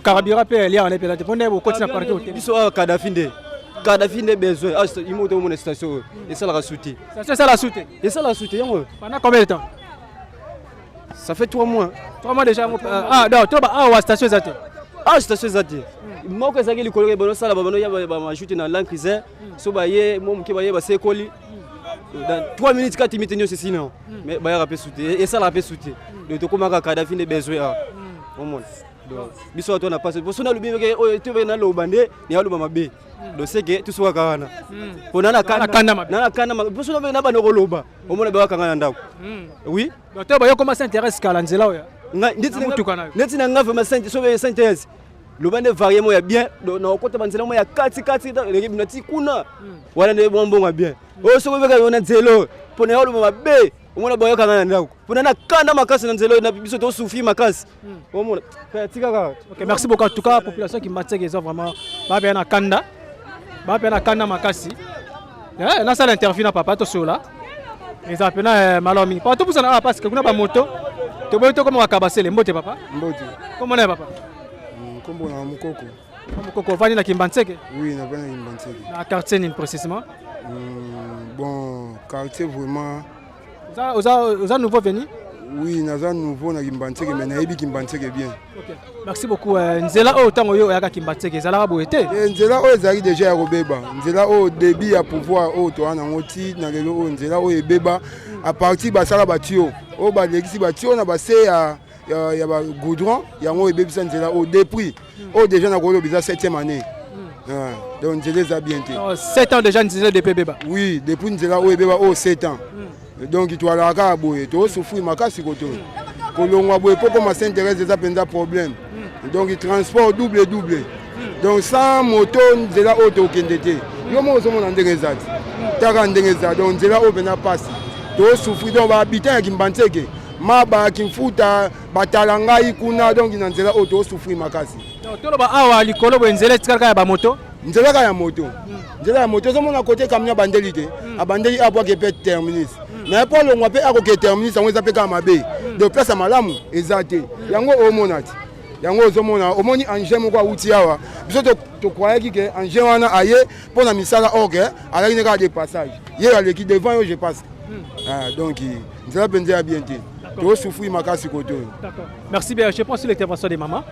carburant mpe eliaka na epela te mpo nde bokoti na parke hotel biso awa kadafi nde kadafi nde besoin awa imo tomona station oyo esalaka su te station esala su te esalaka su te yango pendant combien de temps ça fait 3 mois 3 mois déjà ah non to ba awa station eza te awa station eza te moko ezalaki likolo ke bonosala babanoya bamajute na land cruiser so baye mwa moke baye basekoli dans 3 minutes 4 minutes nyonso esili nango mais bayaka mpe su te esalaka mpe su te donc tokomaka kadafi nde besoin awa omona donc biso awa tona pasi poso nalobi ke oyo tobe naloba nde neyaloba mabe donc seke tosukaka wana mpo nana kanda mabe poso na banda koloba omona bayakanga na ndako oui docteur bayo koma saint thérèse kala nzela oyo neti na nga vraiment sobe saint thérèse loba nde varie moko ya bien na okota banzela moko ya kati kati eleki bino ti kuna wana nde mwa mbongo ya bien oyo soki obeka yo na nzela oyo mpo na yo oloba mabe omona bayokanga na ndako mpo na na kanda makasi na nzela oyo na biso tosouffrir makasi omona tika kaka Ok, merci beaucoup. En tout cas, population qui m'a eza vraiment ba bien na kanda. Ba bien na kanda makasi. Eh, na sala interview na papa to sola. Eza pena malo mingi. Papa to pusana ah parce que kuna ba moto. To boyi to koma kabasele mbote papa. Mbote. Comment na papa? Nkombo na Mukoko. Mukoko ovandi na Kimbanseke? Oui, na vandi na Kimbanseke. Na quartier nini précisément? Bon, quartier vraiment. Oza oza oza nouveau venu? Oui, naza nouveau na Kimbanseke mais nayebi Kimbanseke bien. Okay. Merci beaucoup. Euh, nzela oyo ntango oyo oyaka Kimbanseke ezalaka boye te? Eh, nzela oyo ezalaki déjà ya kobeba. Nzela oyo début ya pouvoir oyo toa nango ti na lelo oyo nzela oyo ebeba à partir basala batio oyo balekisi batio na base ya ya, ya ba goudron yango ebebisa nzela oyo depuis oyo déjà na koloba eza 7e année ah, donc nzela eza bien te 7 ans déjà nzela depuis ebeba oui depuis nzela oyo ebeba oyo 7 ans donc toalaka kaka boye tosouffrir makasi koto kolongwa boye mpo koma saint thérèse eza mpenza problème donc transport double double donc sans moto nzela oyo tokende te yo moko ozomona ndenge eza te taka ndenge eza donc nzela oyo mpenza mpasi tosouffrir donc bahabitant ya kimbanseke maba kimfuta batala ngai kuna donc na nzela oyo tosouffrir makasi toloba awa likolo boye nzela etikala ya bamoto nzela kaka ya moto nzela ya moto ozomona kote camion abandeli te abandeli abwaki mpe terminus naye mpo alongwa mpe akoke terminus yango eza mpe kaka mabe donc place ya malamu eza te yango omona te yango ozomona omoni engin moko awuti awa biso tocroyaki ke engin wana aye mpo na misala orke alaki ne kaka de passage ye aleki devant yo je passe ah, donc nzela mpenza ya bien te tosouffrir makasi kote oyo merci bien je prends sur l'intervention de maman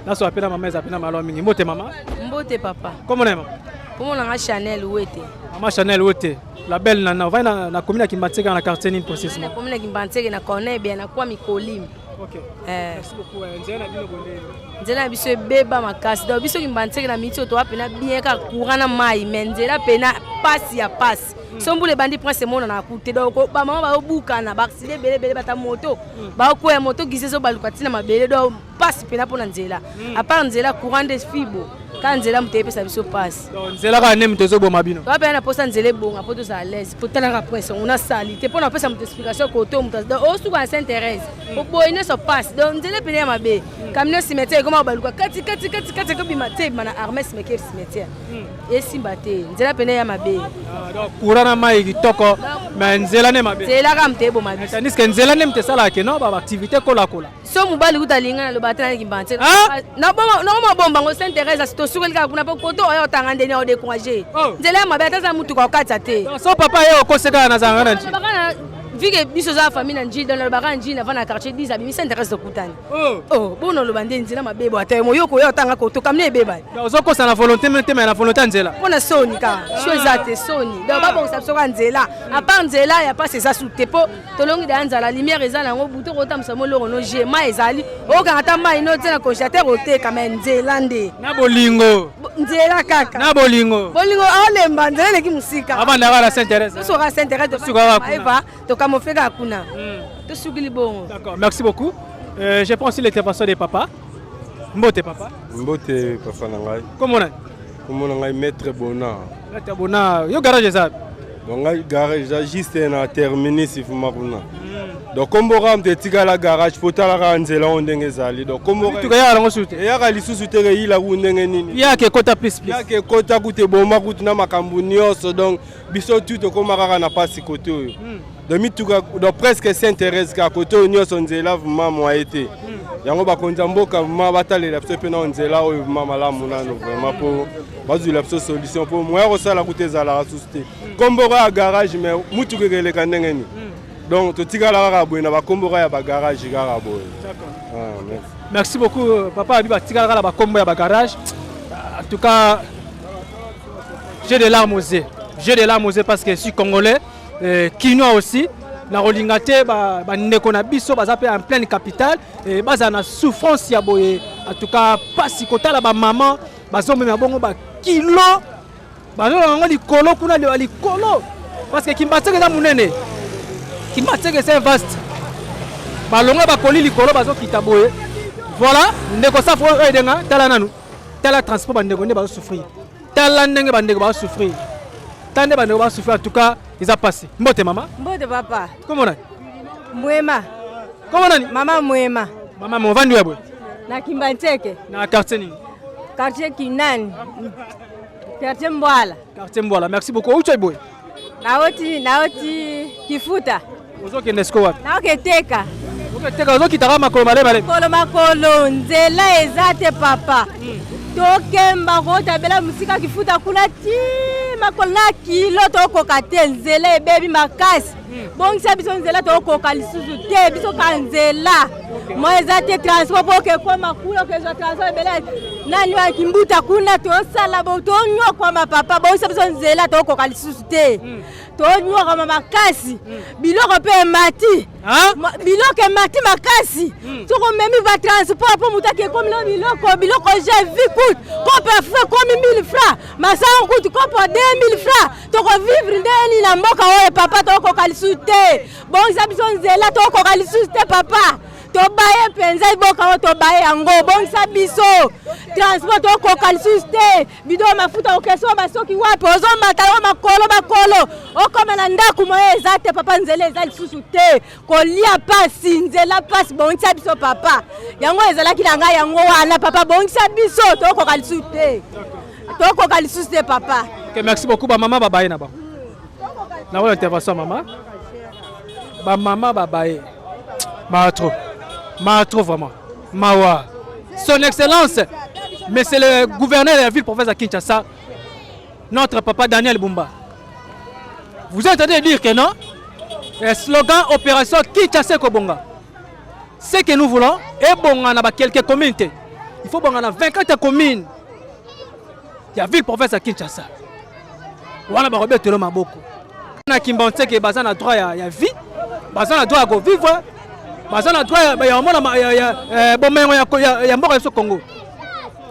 naso apena mama eza pena malo mingi mbote mama mbote papa kombo na ye mama kombo na nga chanel wete mama chanel wete la belle nana ovandi na, na commune ya kimbanseke na quartier nini précisément na commune ya kimbanseke na corneille bien na kwa mikolimi. Ok. Eh. Merci beaucoup. Eh, nzela na bino bonde. Nzela na biso ebeba makasi. Donc biso Kimbanseke na miti oyo toa pena bien kaka courant na mai mais nzela pena pasi ya pasi. So mbula ebandi prince emonana ku te. Donc ba mama bazobukana ba accident ebele ebele bata moto. Bakokwea moto gise ezobaluka ntina mabele donc pasi pena mpona nzela. À part nzela courant nde fibo. Kaka nzela moto eyepesa biso pasi. Donc nzela kaka nde moto ezoboma bino. Toa pena na posa nzela ebonga mpo tozala à l'aise mpo talaka prince yango na sali te mpo na kopesa moto explication kote moto donc osuka na Sainte Thérèse oboyi nyonso pasi donc nzela epene ya mabe camion cimetière ekoma kobaluka kati kati kati kati ekobima te ebima na armée cimetière cimetière esimba te nzela pene ya mabe. Donc courant na mai kitoko mais nzela nde mabe. Nzela kaka moto eboma biso. Tandis que nzela nde moto esalaka ke non ba activité kolakola. So mobali kuta alinga naloba te naleki mbanse nakoma bomba ngo Sainte Thérèse asi tosukeli kaka kuna mpo koto oyo otanga ndeni ya odécourage nzela ya mabe ata aza motuka okatisa te. So papa ye okoseka na zanga na nji. Vu que biso oza famille na Njili, donc nalobaka na Njili nava na quartier 10 abimi Sainte Thérèse tokutani. Oh, bona oloba nde nzela mabe bo ata moyoko oyo otanga koto kamne ebeba. Ozokosa na volonté te mais na volonté ya nzela. Mpo na soni kaka sio eza te soni donc babongisa biso kaka nzela à part nzela ya pasi eza su te mpo tolongi daya nzala lumière eza nango butu okotambwisa moloko no je mai ezali okokanga ata mai no tie na congélateur oteka mais nzela nde na bolingo nzela kaka na bolingo bolingo aolemba nzela eleki mosika abandaka na Sainte Thérèse tosoka Sainte Thérèse Tosukaka kuna. eva tokamofe kaka kuna tosukili bongo. D'accord, merci beaucoup. Je prends aussi l'intervention de papa. Mbote papa. Mbote papa na ngai. Kombo nani? Kombo na ngai Maître Bona. Maître Bona, yo garage eza? Donc ngai garage eza juste na terminus fuma kuna. Donc kombo kaka moto etikala garage po talaka nzela oyo ndenge ezali. Donc kombo Mituka eyaka nango susu te. Eyaka lisusu te eyila ku ndenge nini. Yaka ekota plus plus. Yaka ekota kutu eboma kutu na makambo nyonso donc biso tu tokóma kaka na pasi kote oyo. Donc mituka donc presque Sainte Thérèse kaka kote oyo nyonso nzela vraiment moyen te. Yango bakonzi ya mboka vraiment batalela biso mpe na nzela oyo vraiment malamu nano vraiment mpo bazwila biso solution mpo moyen kosala kutu ezalaka susu te. Kombo ya garage mais mutuka ekeleka ndenge nini? Donc totikala kaka boye na bakombo kaka ya bagarage kaka boye. Ah, merci. Merci beaucoup papa Abi batikala kaka na bakombo ya bagarage. En tout cas, j'ai des larmes aux yeux. J'ai des larmes aux yeux parce que je suis congolais, kinois aussi. Na kolinga te bandeko na biso baza mpe en pleine capitale bazala na souffrance ya boye. En tout cas pasi kotala bamama bazomema bongo bakilo bazolonga yango likolo kuna ya likolo parce que Kimbanseke eza monene. Kimbanseke c'est vaste. Balonga bakoli likolo bazokita boye. Voilà ndeko safu oyo edenga tala nanu tala transport bandeko nde bazosouffrir. Tala ndenge bandeko bazosouffrir. Tala nde bandeko bazosouffrir en tout cas eza pasi. Mbote mama. Mbote papa. Kombo nani? Mwema. Kombo nani? Mama Mwema. Mama movandi ya boye. Na Kimbanseke. Na quartier nini? Quartier Kinani. Quartier Mbwala. Quartier Mbwala. Merci beaucoup. Outi boye? Naoti naoti Kifuta. Ozokende siko wapi? Naoketeka. Oketeka ozokitaka makolo male male. Makolo makolo nzela eza te papa. Tokemba kotabela mosika Kifuta kuna ti makolo na kilo tokoka te nzela ebebi makasi. Bongisa biso nzela tokoka lisusu te biso ka nzela. Moi eza te transport mpo okekoma kuna okezwa transport ebele nani wa Kimbuta kuna tosala bo tonyokwama papa bongisa biso nzela tokoka lisusu te. Tonyokwama makasi biloko mpe emati biloko emati makasi soki omemi ba transport mpo moto akekomi na biloko biloko jevi kutu kopo ya fufu ekomi 1000 francs masango kutu kopo 2000 francs tokovivre ndenge nini na mboka oyo papa tokoka lisusu te bongisa biso nzela tokoka lisusu te papa tobaye mpenza mboka oyo tobaye yango bongisa biso transport tokoka lisusu te bido mafuta okesomba soki wapi ozomata yo makolo makolo okoma na ndako moye eza te papa nzela eza lisusu te kolia pasi nzela pasi bongisa biso papa yango ezalaki na ngai yango wana papa bongisa biso tokoka lisusu te tokoka lisusu te papa. Ok, merci beaucoup ba mama babaye na bango. Na wala intervention mama. Ba mama babaye. Ma trop. Ma trop vraiment. Mawa. Son Excellence, Monsieur le gouverneur de la ville province de Kinshasa, notre papa Daniel Bumba. Vous êtes en train de dire que non? Le slogan opération Kinshasa Kobonga. Ce que nous voulons est bon dans quelques communes. Il faut bon dans 24 communes. Il y a ville province à Kinshasa. Wana ba robetelo maboko. Na Kimbanseke baza na droit ya vie, baza na droit ya ko vivre. Baza na droit ya omona bomengo ya mboka biso Congo.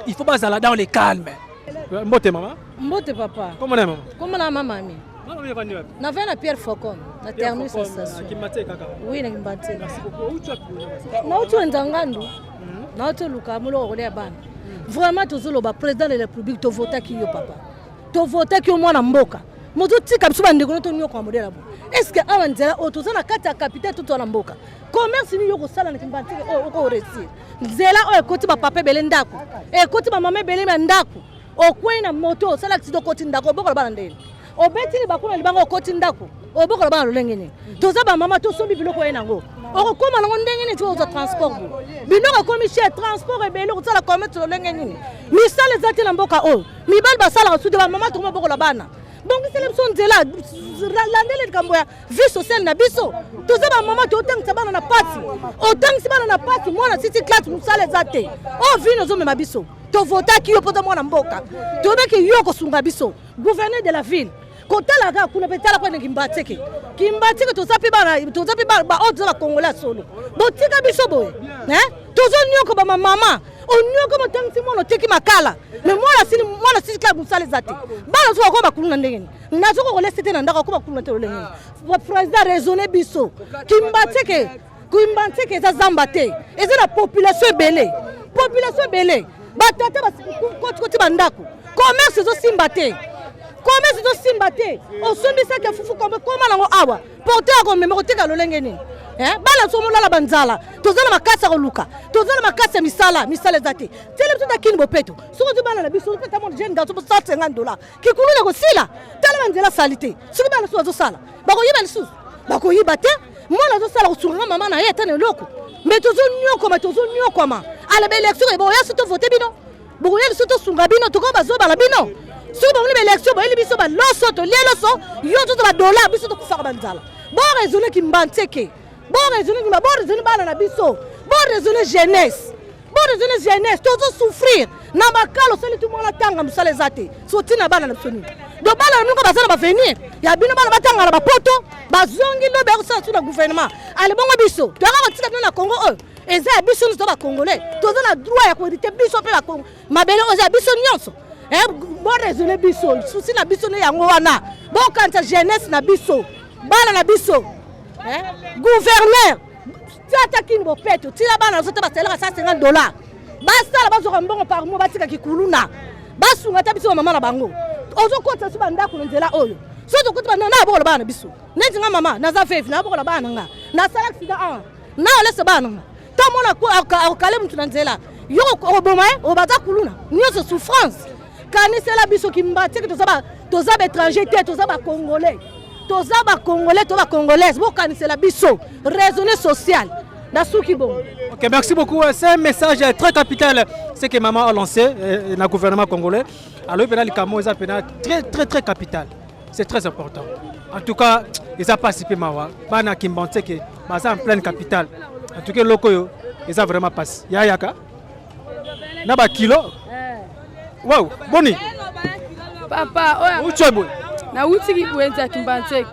Il faut bazala dans le calme. Mbote mama. Mbote papa. Comment na mama? Comment na mama mi? Mama mi vandi wapi? Na vena Pierre Faucon, na terminus station. Kimbanseke kaka. Oui, na Kimbanseke. Merci beaucoup. Où tu as Na utu nzangandu. Na utu luka muloko kolia bana. Vraiment tozoloba président de la République tovotaki yo papa. Tovotaki yo mwana mboka. Moto tika biso bandeko no tonyoka modèle bo. Est-ce que awa nzela oyo toza na kati ya capitale to toza na mboka? Commerce nini yo kosala na Kimbanseke oyo oko réussir? Nzela oyo ekoti ba papa ebele ndako. Ekoti ba mama ebele na ndako. Okwei na moto osala accident okoti ndako obokola bana ndenge. Obeti libaku na libanga okoti ndako obokola bana lolenge nini? Toza ba mama tosombi biloko ye nango. Okokoma nango ndenge nini ti ozwa transport bo? Biloko ekomi cher, transport ebele okosala commerce lolenge nini? Misala eza te na mboka oyo. Mibali basalaka su te ba mama tokoma bokola bana. Bongisela biso nzela, landela likambo ya vie sociale na biso. Toza ba mama totangisa bana na pasi. Otangisi bana na pasi, mwana sisi classe mosala eza te. Oyo vino ozomema biso. Tovotaki yo mpo oza mwana mboka. Toyebaki yo kosunga biso. Gouverneur de la ville. Kotala kaka kuna mpe tala kuna Kimbanseke. Kimbanseke toza mpe bana, toza mpe ba oyo toza ba Congolais ya solo. Botika biso boye. Hein? Tozonyoka ba mama. Onyoka motangisi mwana oteki makala. Mais mwana sili mwana sili kaka mosala eza te. Bana soki bakoma bakuluna ndenge nini? Nazoki kolesa te na ndako akoma kuluna te lolenge nini? Président raisonne biso. Kimbanseke, Kimbanseke eza zamba te. Eza na population ebele. Population ebele. Batata bakotikoti bandako. Commerce ezosimba te. Commerce ezosimba te. Osombisaki fufu koma nango awa. Porte ya komema koteka lolenge nini? Eh, bana soki molala banzala, toza na makasi ya koluka, toza na makasi ya misala, misala eza te. Tiela biso ta kini bopeto. Soki ozwi bana na biso, ozo peta mwana jeune garçon 150 $. Kikuluna kosila. Tala ba nzela sali te. Soki bana soki bazosala, bakoyiba lisusu. Bakoyiba te. Mwana azosala kosunga mama na ye ata na eloko. Mais tozonyokwama, tozonyokwama. Ala ba élection boya soki tovote bino. Bokoya lisusu tosunga bino, tokoka bazobala bino. Soki bomoni ba élection boyeli biso ba loso, tolie loso, yo nzoto ba dollar, biso tokufaka ba nzala. Bo raisonner Kimbanseke. Bo raisonner Kimba, bo raisonner bana na biso. Bo raisonner jeunesse. Bo raisonner jeunesse, tozo souffrir. Na makalo osali tu mwana tanga mosala eza te. So tina bana na biso nini? Donc bana na bino baza na ba venir. Ya bino bana batanga na ba poto, bazongi lobi ya kosala su na gouvernement. Ale bongo biso, toyaka kotika bino na Congo oyo. Eza ya biso nyonso ba Congolais. Toza na droit ya koherite biso pe ba Congo. Mabele oyo eza ya biso nyonso. Eh, bo raisonner biso, souci na biso ne yango wana. Bokanisa jeunesse na biso, bana na biso. Eh, gouverneur, tia ata kini bopeto, tia bana na biso te basalaka 150 $. Basala bazwaka mbongo par mois, batika kikuluna. Basunga ata biso ba mama na bango. Ozokotisa biso ba ndako na nzela oyo. Soki tokoti ba ndako, na bokola bana na biso. Neti nga mama, naza veuve, na bokola bana na nga. Nasala accident awa. Na olesa bana na nga. Ta mona ko akale mutu na nzela. Yo okoboma ye, obaza kuluna. Nyonso souffrance. Kanisela biso Kimbanseke, toza ba, toza ba étranger te, toza ba Congolais. Toza ba Congolais, toza ba Congolaises. Bokanisela biso. Raisonner social. Nasuki bongo. Ok, merci beaucoup. C'est un message très capital, ce que maman a lancé dans le gouvernement congolais. Alors, il y a des très, très, très capital. C'est très important. En tout cas, ils ont participé mawa. Bana Kimbanseke, baza en pleine capitale. En tout cas, loko yo, ils ont vraiment passé. Ya yaka. Na ba kilo. Wow, boni. Papa, oya. Uchi boy. Na uti ki wenza Kimbanseke.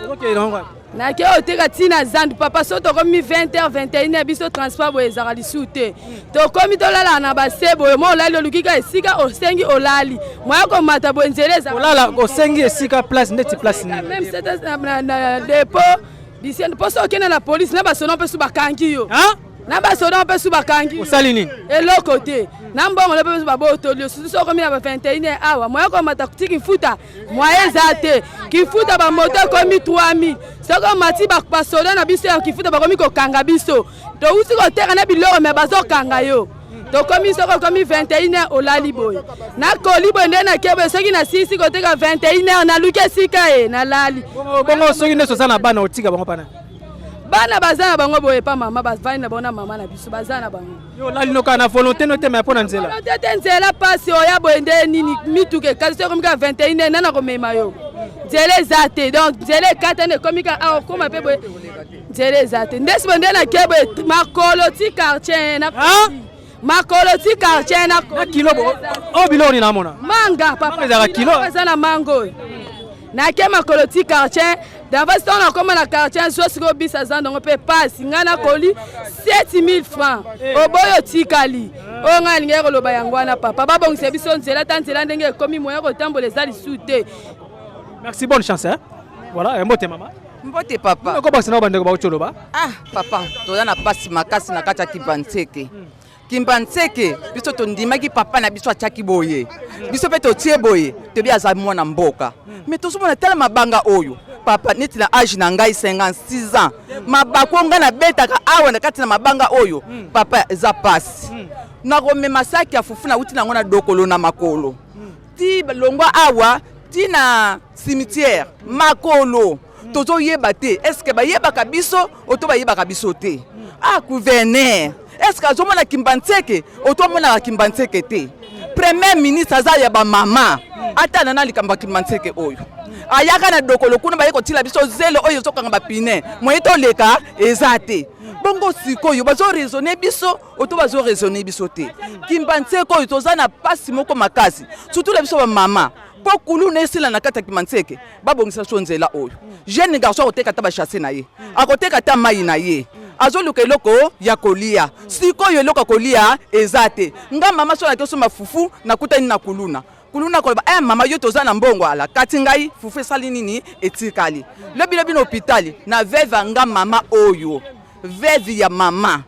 Ok, non. Na ke oteka tina zandu papa so tokomi vingt heures, vingt et une heures, biso transport boye ezalaka lisusu te. Tokomi tolala na base boye, mo olali oluki ka esika osengi olali. Moya komata boye nzela ezalaka. Olala osengi esika place ndeti place nini? Même c'était na dépôt d'ici, poso okende na police na basono mpe su bakangi yo. Hein? Na basono mpe su bakangi yo. Osali nini? Eloko te. Na mbongo mpe su babotoli yo. Surtout soki okomi na ba vingt et une heures awa, moya komata ti Kifuta, moyen eza te. Kifuta ba moto ekomi 3000. Soki omati basoda na biso ya Kifuta bakomi kokanga biso. Touti koteka na biloko me bazokanga yo. Tokomi soki okomi vingt et une heures olali boye. Nakoli boye nde nake boye soki nasilisi koteka vingt et une heures naluki esika ye nalali. Bongo, bongo soki nde oza na bana otika bango pana? Bana baza na bango boye pa mama, bavandi na bango na mama na biso, baza na bango. Yo olali noka na volonté no te mais pona nzela. Volonté te nzela pasi oya boye nde nini mituka ekati soki ekomi kaka vingt et une heures nani akomema yo? Nzela eza te donc nzela ekatani ekomi kaka awa okoma pe boye nzela eza te. Ndesi boye nde nake boye makolo ti quartier na Hein? Makolo ti quartier na Na kilo bo o biloko nini namona? Manga papa. Manga ezalaka kilo. Eza na manga oyo. Nake makolo ti quartier. Davasi ntango nakoma na quartier zwa sikoyo bisa zando yango mpe pasi ngai nakoli 7000 francs oboyi otikali oyo ngai alingaki koloba yango wana papa babongisa biso nzela ata nzela ndenge ekomi moya kotambola eza lisusu te. Merci, bonne chance hein. Voilà, mbote mama. Mbote papa. Okobakisa na bandeko bauti oloba. Ah papa, toza na pasi makasi na kati ya Kimbanseke. Kimbanseke biso tondimaki papa na biso atiaki boye, biso mpe totie boye, toyebi aza mwana mboka, mais tozomona tala mabanga oyo papa, neti na age na ngai 56 ans, mabaku oyo ngai nabetaka awa na kati na mabanga oyo papa, eza pasi. Nakomema saki ya fufu nauti nango na dokolo na makolo ti longwa awa ti na cimetière makolo. Tozoyeba te est-ce bayebaka biso oto bayebaka biso te. Ah, gouverneur est-ce azomona Kimbanseke oto amonaka Kimbanseke te? Premier ministre aza ya bamama, atala na likambo ya Kimbanseke oyo ayaka na dokolo kuna, baye kotila biso zelo oyo ezokanga bapine, moye toleka eza te. Bongo sikoyo bazoraisonner biso oto bazoraisonner biso te? Kimbanseke oyo toza na pasi moko makasi, surtout na biso bamama, mpo kuluna esila na kati ya Kimbanseke. Babongisa so nzela oyo, jeune garçon akoteka ata bachasse na ye, akoteka ata mai na ye, azoluka eloko ya kolia. Sikoyo eloko ya kolia eza te. Nga mama so naki osomba fufu, nakutani na kuluna. Kuluna koloba: "Eh mama, yo toza na mbongo." Ala kati ngai fufu esali nini? Etikali lobi lobi na hôpital na veuve. Nga mama oyo, veuve ya mama,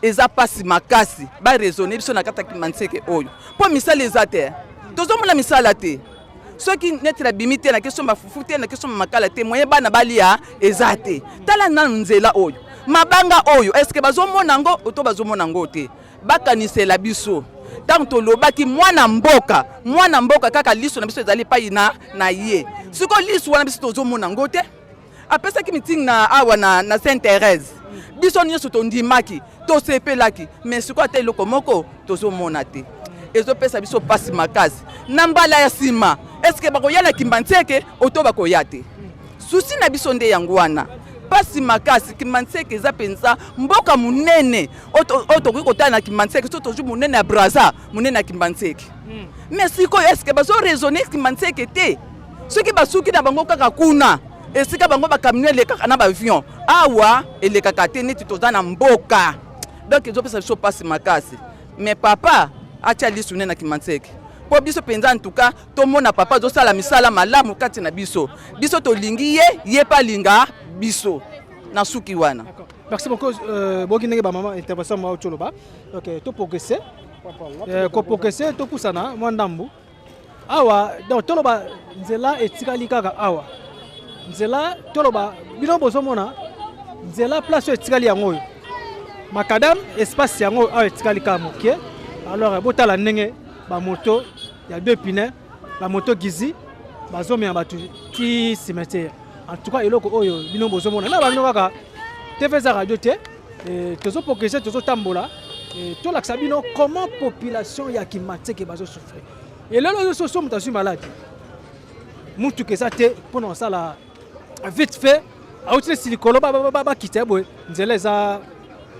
eza mpasi makasi. Baraisonner biso na kati ya Kimbanseke oyo, mpo misala eza te, tozomona misala te. Soki neti nabimi te, nakesomba fufu te, nakesomba makala te, moye bana balia eza te. Tala nanu nzela oyo, mabanga oyo, est-ce bazomona yango to bazomona yango te? Bakanisela biso ntango tolobaki mwana mboka, mwana mboka, kaka liso na biso ezali epai na ye. Sikoyo liso wana biso tozomona yango te. Apesaki meeting na awa na Sainte Thérèse, biso nyonso tondimaki, tosepelaki, mais sikoyo ata eloko moko tozomona te. Ezopesa biso mpasi makasi. Na mbala ya nsima, est-ce bakoya na Kimbanseke oto bakoya te? Souci na biso nde yango wana, mpasi makasi. Kimbanseke eza mpenza mboka monene oyo tokoki kotala na Kimbanseke. So tozwi monene ya Braza, monene ya Kimbanseke, mais sikoyo est-ce bazoraisonner Kimbanseke te? Soki basuki na bango kaka kuna esika bango bacamion elekaka na baavion, awa elekaka te, neti toza na mboka. Donc ezopesa biso mpasi makasi. Mais papa atia lisu ne na Kimbanseke, mpo biso mpenza ntuka tomona papa azosala misala malamu kati na biso. Biso tolingi ye, ye mpe alinga biso. Na suki wana. Merci beaucoup. Boki ndenge bamama intervention mwa toloba. Ok, toprogresse, koprogresse, topusana mwa ndambu awa. Donc toloba nzela etikali kaka awa. Nzela, toloba bino bozomona nzela, place oyo etikali yango oyo macadam, espace yango awa etikali kaka moke. Alors botala ndenge bamoto ya deux pneus, bamoto gizi bazomema bato ti cimetière. En tout cas, eloko oyo bino bozomona na bino kaka TV, eza radio te. Tozoprogresse, tozotambola, tolakisa bino comment population ya Kimbanseke bazosouffrir. Elelo oyo soso moto azwi maladi, mutuka eza te mpona kosala vite fait, auti neti likolo, bakita ye boye, nzela eza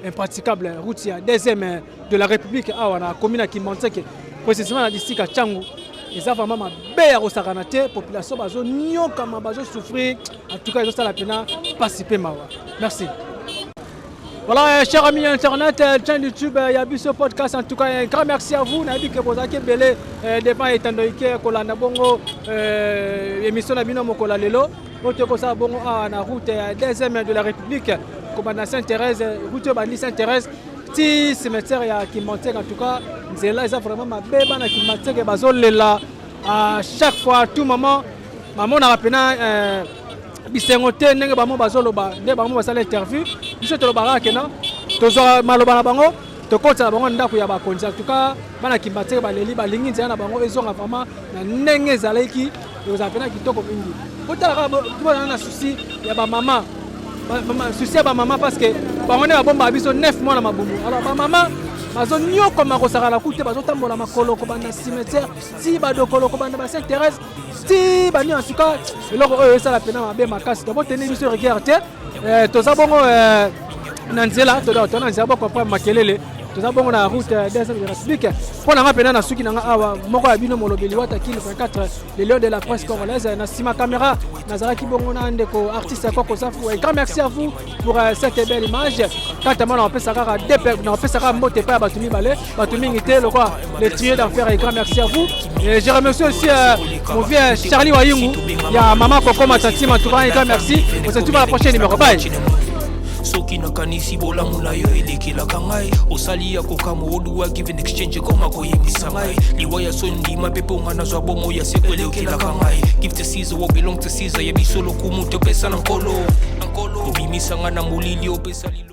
impraticable. Route ya deuxième de la République awa na commune ya Kimbanseke, précisément na district ya Tshangu, eza vraiment mabe ya kosakana te. Population bazonyokama, bazosouffrir. En tout cas, ezosala mpena mpasi mpe mawa. Merci. Voilà, chers amis internet, chaîne YouTube ya Biso Podcast, en tout cas, un grand merci à vous. Nayebi ke bozalaki ebele devant etando ike kolanda bongo émission na bino mokolo ya lelo oyo tokosala bongo awa na route ya deuxième de la République, kobanda Sainte Thérèse, route oyo bandi Sainte Thérèse ti cimetière ya Kimbanseke. En tout cas, nzela eza vraiment mabe. Bana Kimbanseke bazolela à chaque fois, à tout moment. Bamonaka mpena bisengo te ndenge bango bazoloba, nde bango basala interview. Biso tolobaka kena tozwa maloba na bango, tokotela bango ndako ya bakonzi. En tout cas, bana Kimbanseke baleli, balingi nzela na bango ezonga vraiment na ndenge ezalaki. Ekozala mpena kitoko mingi. Botala kaka, tozala na souci ya bamama, souci ya bamama, parce que bango nde babombaka biso 9 mois na mabumu. Alors bamama bazonyokoma kosakana ku te, bazotambola makolo kobanda cimetière ti badokolo, kobanda ba Sainte Thérèse ti bani. En tout cas, eloko oyo esala mpena mabe makasi. Donc boteni biso rigueur te, toza bongo na nzela, toza na nzela, bocomprendre makelele. Toza bongo na route deuxième de la République. Mpo na nga mpena na suki na nga awa moko ya bino molobeli wata kin 24 le lion de la presse congolaise na nsima caméra nazalaki bongo na ndeko artiste Koko Safu. Un grand merci à vous pour cette belle image. Kata mwana napesa kaka napesa kaka mbote epai ya bato mibale bato mingi te lokola le trio d'enfer. Un grand merci à vous et je remercie aussi mon vieux Charlie Wayungu ya mama Koko Matati Matuba. Un grand merci, on se retrouve à la prochaine numéro. Bye. Soki nakanisi bolamu na yo elekelaka ngai osali ya kokamwa oduwa give and exchange ekoma koyebisa ngai liwa ya soni ndima mpe mpo nga nazwa bomo ya seko elekelaka ngai. Give to Caesar what belong to Caesar, ya biso lokumu topesa na Nkolo. Obimisa nga na molili opesa lilo.